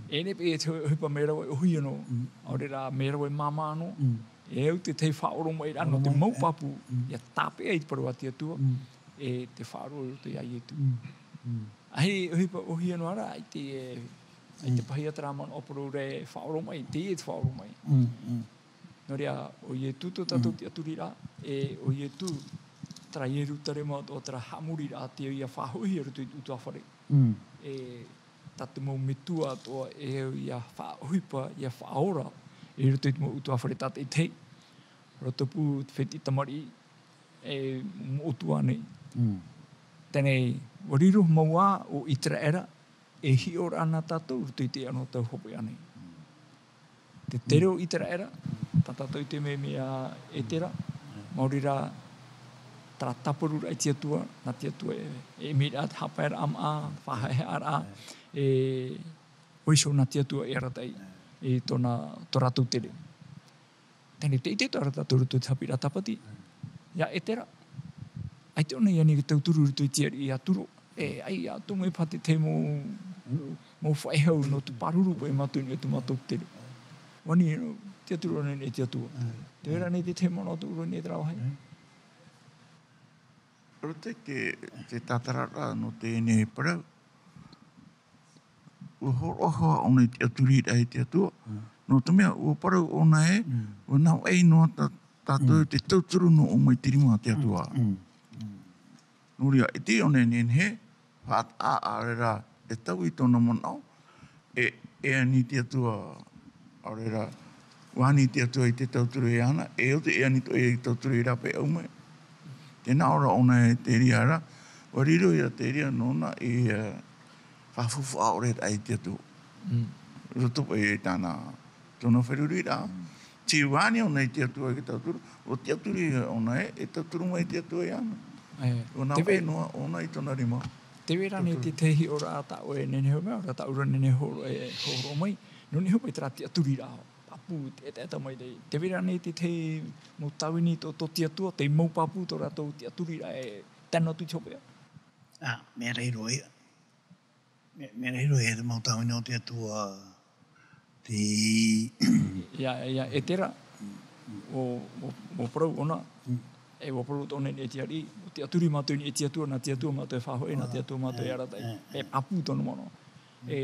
E nehenehe paʻi e te ʻohipa mea rave ʻōhie noa, ʻaore rā mea rave māmā noa, e au te tahi faʻaoromaʻiraʻa nō te mau pāpū, ʻia tāpeʻa i te parau a te Atua, e te faʻaroʻo i roto ia Ietu. ʻĀhiri ʻohipa ʻōhie noa rā, ʻaita e, ʻaita paʻi terā manaʻo parau ra e faʻaoromaʻi, teie te faʻaoromaʻi. Nō reira, ʻo Ietu tō tātou tiʻaturiraʻa, e ʻo Ietu, terā Ierutarema, ʻo terā haʻamoriraʻa, teie ʻia faʻahoʻihia i roto i te ʻutuāfare. E tā te mau metua atoʻa e au ʻia faʻaʻohipa, ʻia faʻaora, i roto i te mau ʻutuāfare tātaʻitahi. Rotopū, te fētiʻi tamariʻi, e moʻotua nei. Teie nei, ʻua riro mau ā ʻo ʻĪteraʻera, e hiʻo ra na tātou, i roto i teie anotau hopeʻa nei. Te tere o ʻĪteraʻera, tā tātou i ʻite mai mai iā Etera, maori rā, terā tāparuraʻa i te Atua, nā te Atua e, e ʻimiraʻa te haʻapaeraʻa māʻa, faʻahaʻehaʻaraʻa, e ʻoia iho nā te Atua e arataʻi, i tōna, tō rātou tere. Teie nei, tē ʻite atoʻa ra tātou i roto i te haʻapiʻiraʻa tāpati, iā Etera, ʻaita ʻōna i ani i te tauturu i roto i te ariʻi a Turo, e, ʻaita ʻia tumu e paha te tahi mau, mau faʻehau nō te pāruru paʻi mātou i niʻa i tō mātou tere. ʻUa ani, tiʻaturi ʻōna i niʻa i te Atua. Tē vai ra ānei te tahi manaʻo tōʻu i niʻa i terā vāhi? Roto i te, te tātararaʻa nō teie nei parau, ʻua hōroʻa hoʻi ʻōna i te tiʻaturiraʻa i te Atua. Nō te mea, ʻua parau ʻōna ē, ʻua navaʻi noa tā, tātou te tauturu nō ʻō mai te rima a te Atua. Nō reira, e ʻite ʻōna e nehenehe, faʻataʻa, ʻaore rā, e taui tōna manaʻo, e, e ani te Atua, ʻaore rā, ʻua ani te Atua i te tauturu e ana, e ʻo te e ani atoʻa i te tauturu i rāpae ʻau mai. Tē nā ʻō ra ʻōna e te reira ra, ʻua riro ia te reira nōna i, e, faʻafuaʻaʻore ai te Atua. Roto paʻi i tāna, tōna feruriraʻa. Tē vai ra ʻōna i te Atua i te tauturu, ʻua tiʻaturi ʻōna e, e tauturu mai te Atua iāna. ʻUa navaʻi noa ʻōna i tōna rima. Tē vai ra ānei te tahi hiʻoraʻa tā ʻoe e nehenehe mai, ʻaore rā tāʻu ra e nehenehe e hōroʻa mai, nō niʻa hoʻi paʻi terā tiʻaturiraʻa, pāpū, te ʻetaʻeta mai nei. Tē vai ra ānei te tahi mau tāvini tō, tō te Atua, te mau pāpū tō rātou tiʻaturiraʻa e tae noa atu i te hopeʻa? ʻĀ, mea rahi roa ia. Mea, mea rahi roa ia te mau tāvini o te Atua, te... Ia, ia Etera, ʻo, ʻo, ʻua parau ʻōna, e ʻua parau atoʻa ʻōna i niʻa i te ariʻi, ʻua tiʻaturi mātou i niʻa i te Atua, nā te Atua mātou e faʻahoʻi, nā te Atua mātou e arataʻi. E pāpū tōna manaʻo. E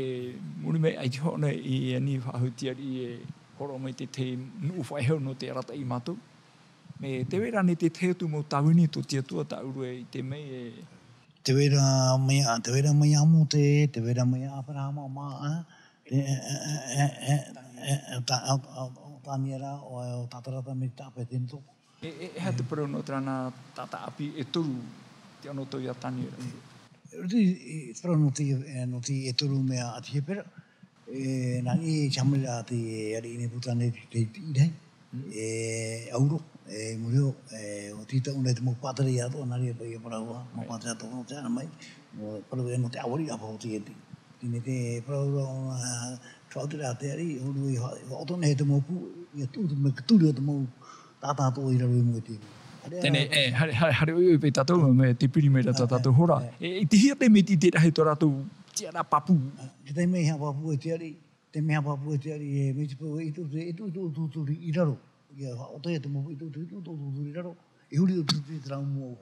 muri mai, ʻaita hoʻi ʻōna i ani faʻahou i te ariʻi e hōroʻa mai te tahi nuʻu faʻehau nō te arataʻi iā mātou. E tē vai ra ānei te tahi atu mau tāvini tō te Atua tā ʻoe e ʻite mai e... Tē vai ra mai iā, tē vai ra mai iā Mōte, tē vai ra mai iā Aperahama māʻa, e, e, e, e, e, e, o Tā-, o, o, o Taniera, ʻo, ʻo Tatarata mai te taʻa pētēnito. E, e, e aha te parau nō terā nā taʻata ʻāpī e toru, te anotau iā Taniera? E, e, te, e, te parau nō te, e, nō te e toru mea a te Hepera, e, nā niʻa i te haʻamaeraʻa a te ariʻi Nebukadnezara i te, te, te rahi. E, ʻauro, e, muri iho, e, ʻua tītau ʻōna i te mau pātireia atoʻa, nā reira paʻi e parau ra, mau pātireia atoʻa nō te haere mai, ʻua parau ia nō te ʻāvari ʻāpapa o te ʻēti. Teie nei te parau ra ʻōna, faʻaʻite ra te ariʻi, hōroʻa i ha-, faʻaʻoto nei te mau pū, ʻia tuʻu te mea ka turi o te mau taʻata atoʻa i raro i mua i te... Teie nei, e, haere, haere, haere ʻoiʻoi paʻi tātou, mea tē piri mai ra tā tātou hora. E, i te hia taime tē ʻite ra hoʻi tō rātou tiʻaraʻa pāpū? Te taime e haʻapāpū ai te ariʻi, te mea haʻapāpū ai te ariʻi, e, mai te peu e ʻite, ʻite, ʻite, ʻite, ʻite, ʻite i raro. ʻIa faʻaʻoto ia te mau, ʻite, ʻite, ʻite, ʻite, ʻite i raro. E huri ʻoutou i te rau mau.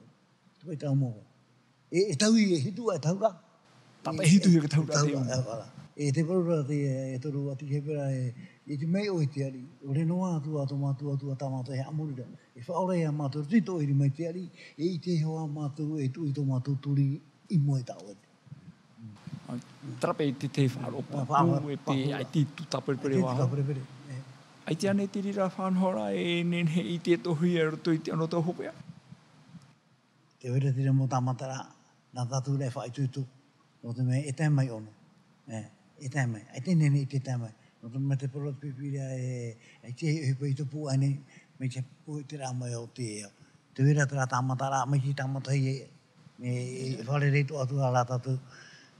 Te vai te rau mau. E, e taui, e hitu, e taura. Tātaʻi hitu hia ka tahu rā te iʻoa. E, e, e te parau ra te, e toru atu i Hepera, e, i te mea ʻoe te ariʻi, ʻore noa atu ā tō mātou Atua tāmata e haʻamori ra. E faʻaora ia mātou, tei tō ʻoe mai te ariʻi, e ʻite iho ā mātou, e tuʻu i tō mātou turi i mua i tā ʻoe. Terā paʻi te, te faʻaroʻo pāpū, e te, ʻaita i tū tāperepere vau. ʻAita ānei te reira faʻanahoraʻa, e nehenehe e ʻite e tohu i roto i te anotau hopeʻa? Tē vai ra te reira mau tāmataraʻa, nā tātou rā e faʻaitoito, nō te mea e tae mai ʻōna. E, e tae mai. ʻAita e nehenehe e ʻite e tae mai. Nō te mea te parau ra te Pīpīria e, ʻaita e ʻohipa i tō pūai nei, mai te pūai te rā mai o te ao. Tē vai ra terā tāmataraʻa, mai te tāmata e, e, e fārerei atoʻa atu rā tātou,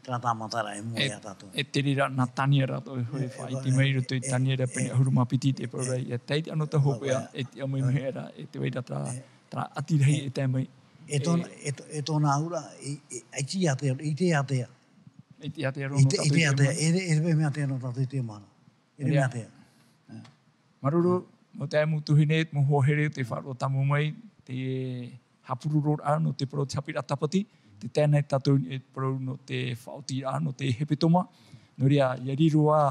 terā tāmataraʻa e mua ia tātou. E te reira nā Taniera tō, e, e faʻaʻite mai i roto i Taniera pene ʻahuru mā piti te parau ra, ʻia tae i te anotau hopeʻa, e tiʻa mai mea ra, e tē vai ra terā, terā ʻati rahi e tae mai. E tōna, e, e tōna auraʻa, e, e, ʻaita i ʻite, ʻaita i ʻite. ʻAita i ʻite, e, e, e mea ʻātea nō tātou i te manaʻo. E mea ʻātea. Māuruuru, mau taeaʻe, mau tuahine, mau hoa here, tē faʻaroʻo tāmau mai, te haʻapurororaʻa nō te parau o te haʻapiʻiraʻa tāpati, tē tae nei tātou e parau nō te faʻaotiraʻa, nō te hepetoma. Nō reira, ʻia riro ā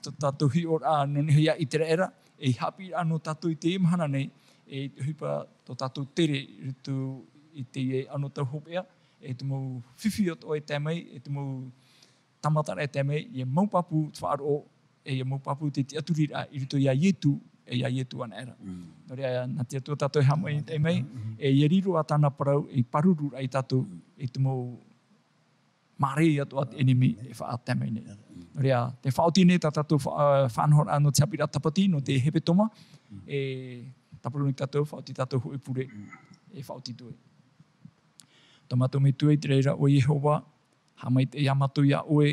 tō tātou hiʻoraʻa, nō niʻa iā ʻĪteraʻera, e haʻapiʻiraʻa nō tātou i teie mahana nei, e ʻohipa tō tātou tere i roto i teie anotau hopeʻa, e te mau fifi atoʻa e tae mai, e te mau tāmataraʻa e tae mai, ʻia mau pāpū te faʻaroʻo, e ʻia mau pāpū te tiʻaturiraʻa i roto iā Ietu, e iā Ietu anaʻe ra. Nō reira, nā te Atua tātou e haʻamaitaʻi mai, e ʻia riro ā tāna parau, e pāruru ra ia tātou, i te mau māreia atoʻa te ʻenemi e faʻatae mai nei. Nō reira, tē faʻaoti nei tā tātou fa-, faʻanahoraʻa nō te haʻapiʻiraʻa tāpati, nō te hepetoma, e tāpura nei tātou, faʻaoti tātou hōʻē pure, e faʻaoti atu ai. Tō mātou Metua i te raʻi ra ʻo Iehova, haʻamaitaʻi ā mātou iā ʻoe,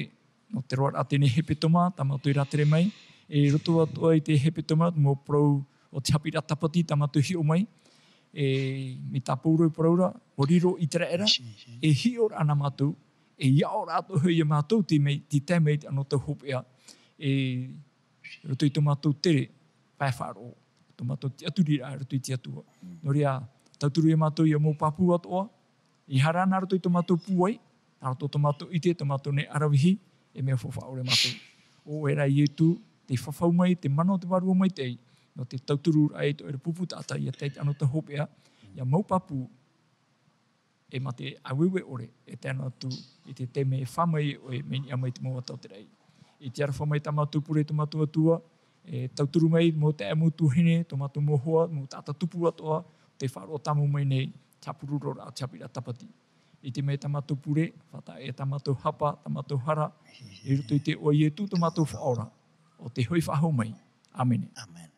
nō te roaraʻa o teie hepetoma, tā mātou i rātere mai, e roto atoʻa i te hepetoma, mau parau o te haʻapiʻiraʻa tāpati, tā mātou i hiʻo mai, e, mai tā Pauro e parau ra, ʻua riro ʻĪteraʻera, e hiʻo ra nā mātou, e aʻo ra atoʻa hoʻi iā mātou tei mai, tei tae mai i te anotau hopeʻa, e roto i tō mātou tere, pae faʻaroʻo, tō mātou tiʻaturiraʻa, roto i te Atua. Nō reira, tauturu iā mātou ʻia mau pāpū atoʻa, ʻeiaha rā nā roto i tō mātou pūai, nā roto i tō mātou ʻite, tō mātou nei ʻaravihi, e mea faufaʻa ʻore mātou. ʻO ʻoe rā Ietu, tē fafau mai, te mana o te Vārua Maitaʻi, nō te tauturu ai tō ʻoe ra pupu taʻata, ʻia tae i te anotau hopeʻa, ʻia mau pāpū, e mā te ʻāueue ʻore, e tae noa atu i te taime e fā mai ai ʻoe, mai niʻa mai te mau ata o te raʻi. I te aroha mai tā mātou pure tō mātou Atua, e tauturu mai mau taeaʻe, mau tuahine, tō mātou mau hoa, mau taʻata tupu atoʻa, tē faʻaroʻo tāmau mai nei, te haʻapurororaʻa o te haʻapiʻiraʻa tāpati. ʻIte mai tā mātou pure, faʻataʻa ʻē tā mātou hapa, tā mātou hara, i roto i te iʻoa o Ietu tō mātou Faʻaora, ʻo tē hoʻi faʻahou mai. ʻĀmene. ʻĀmene.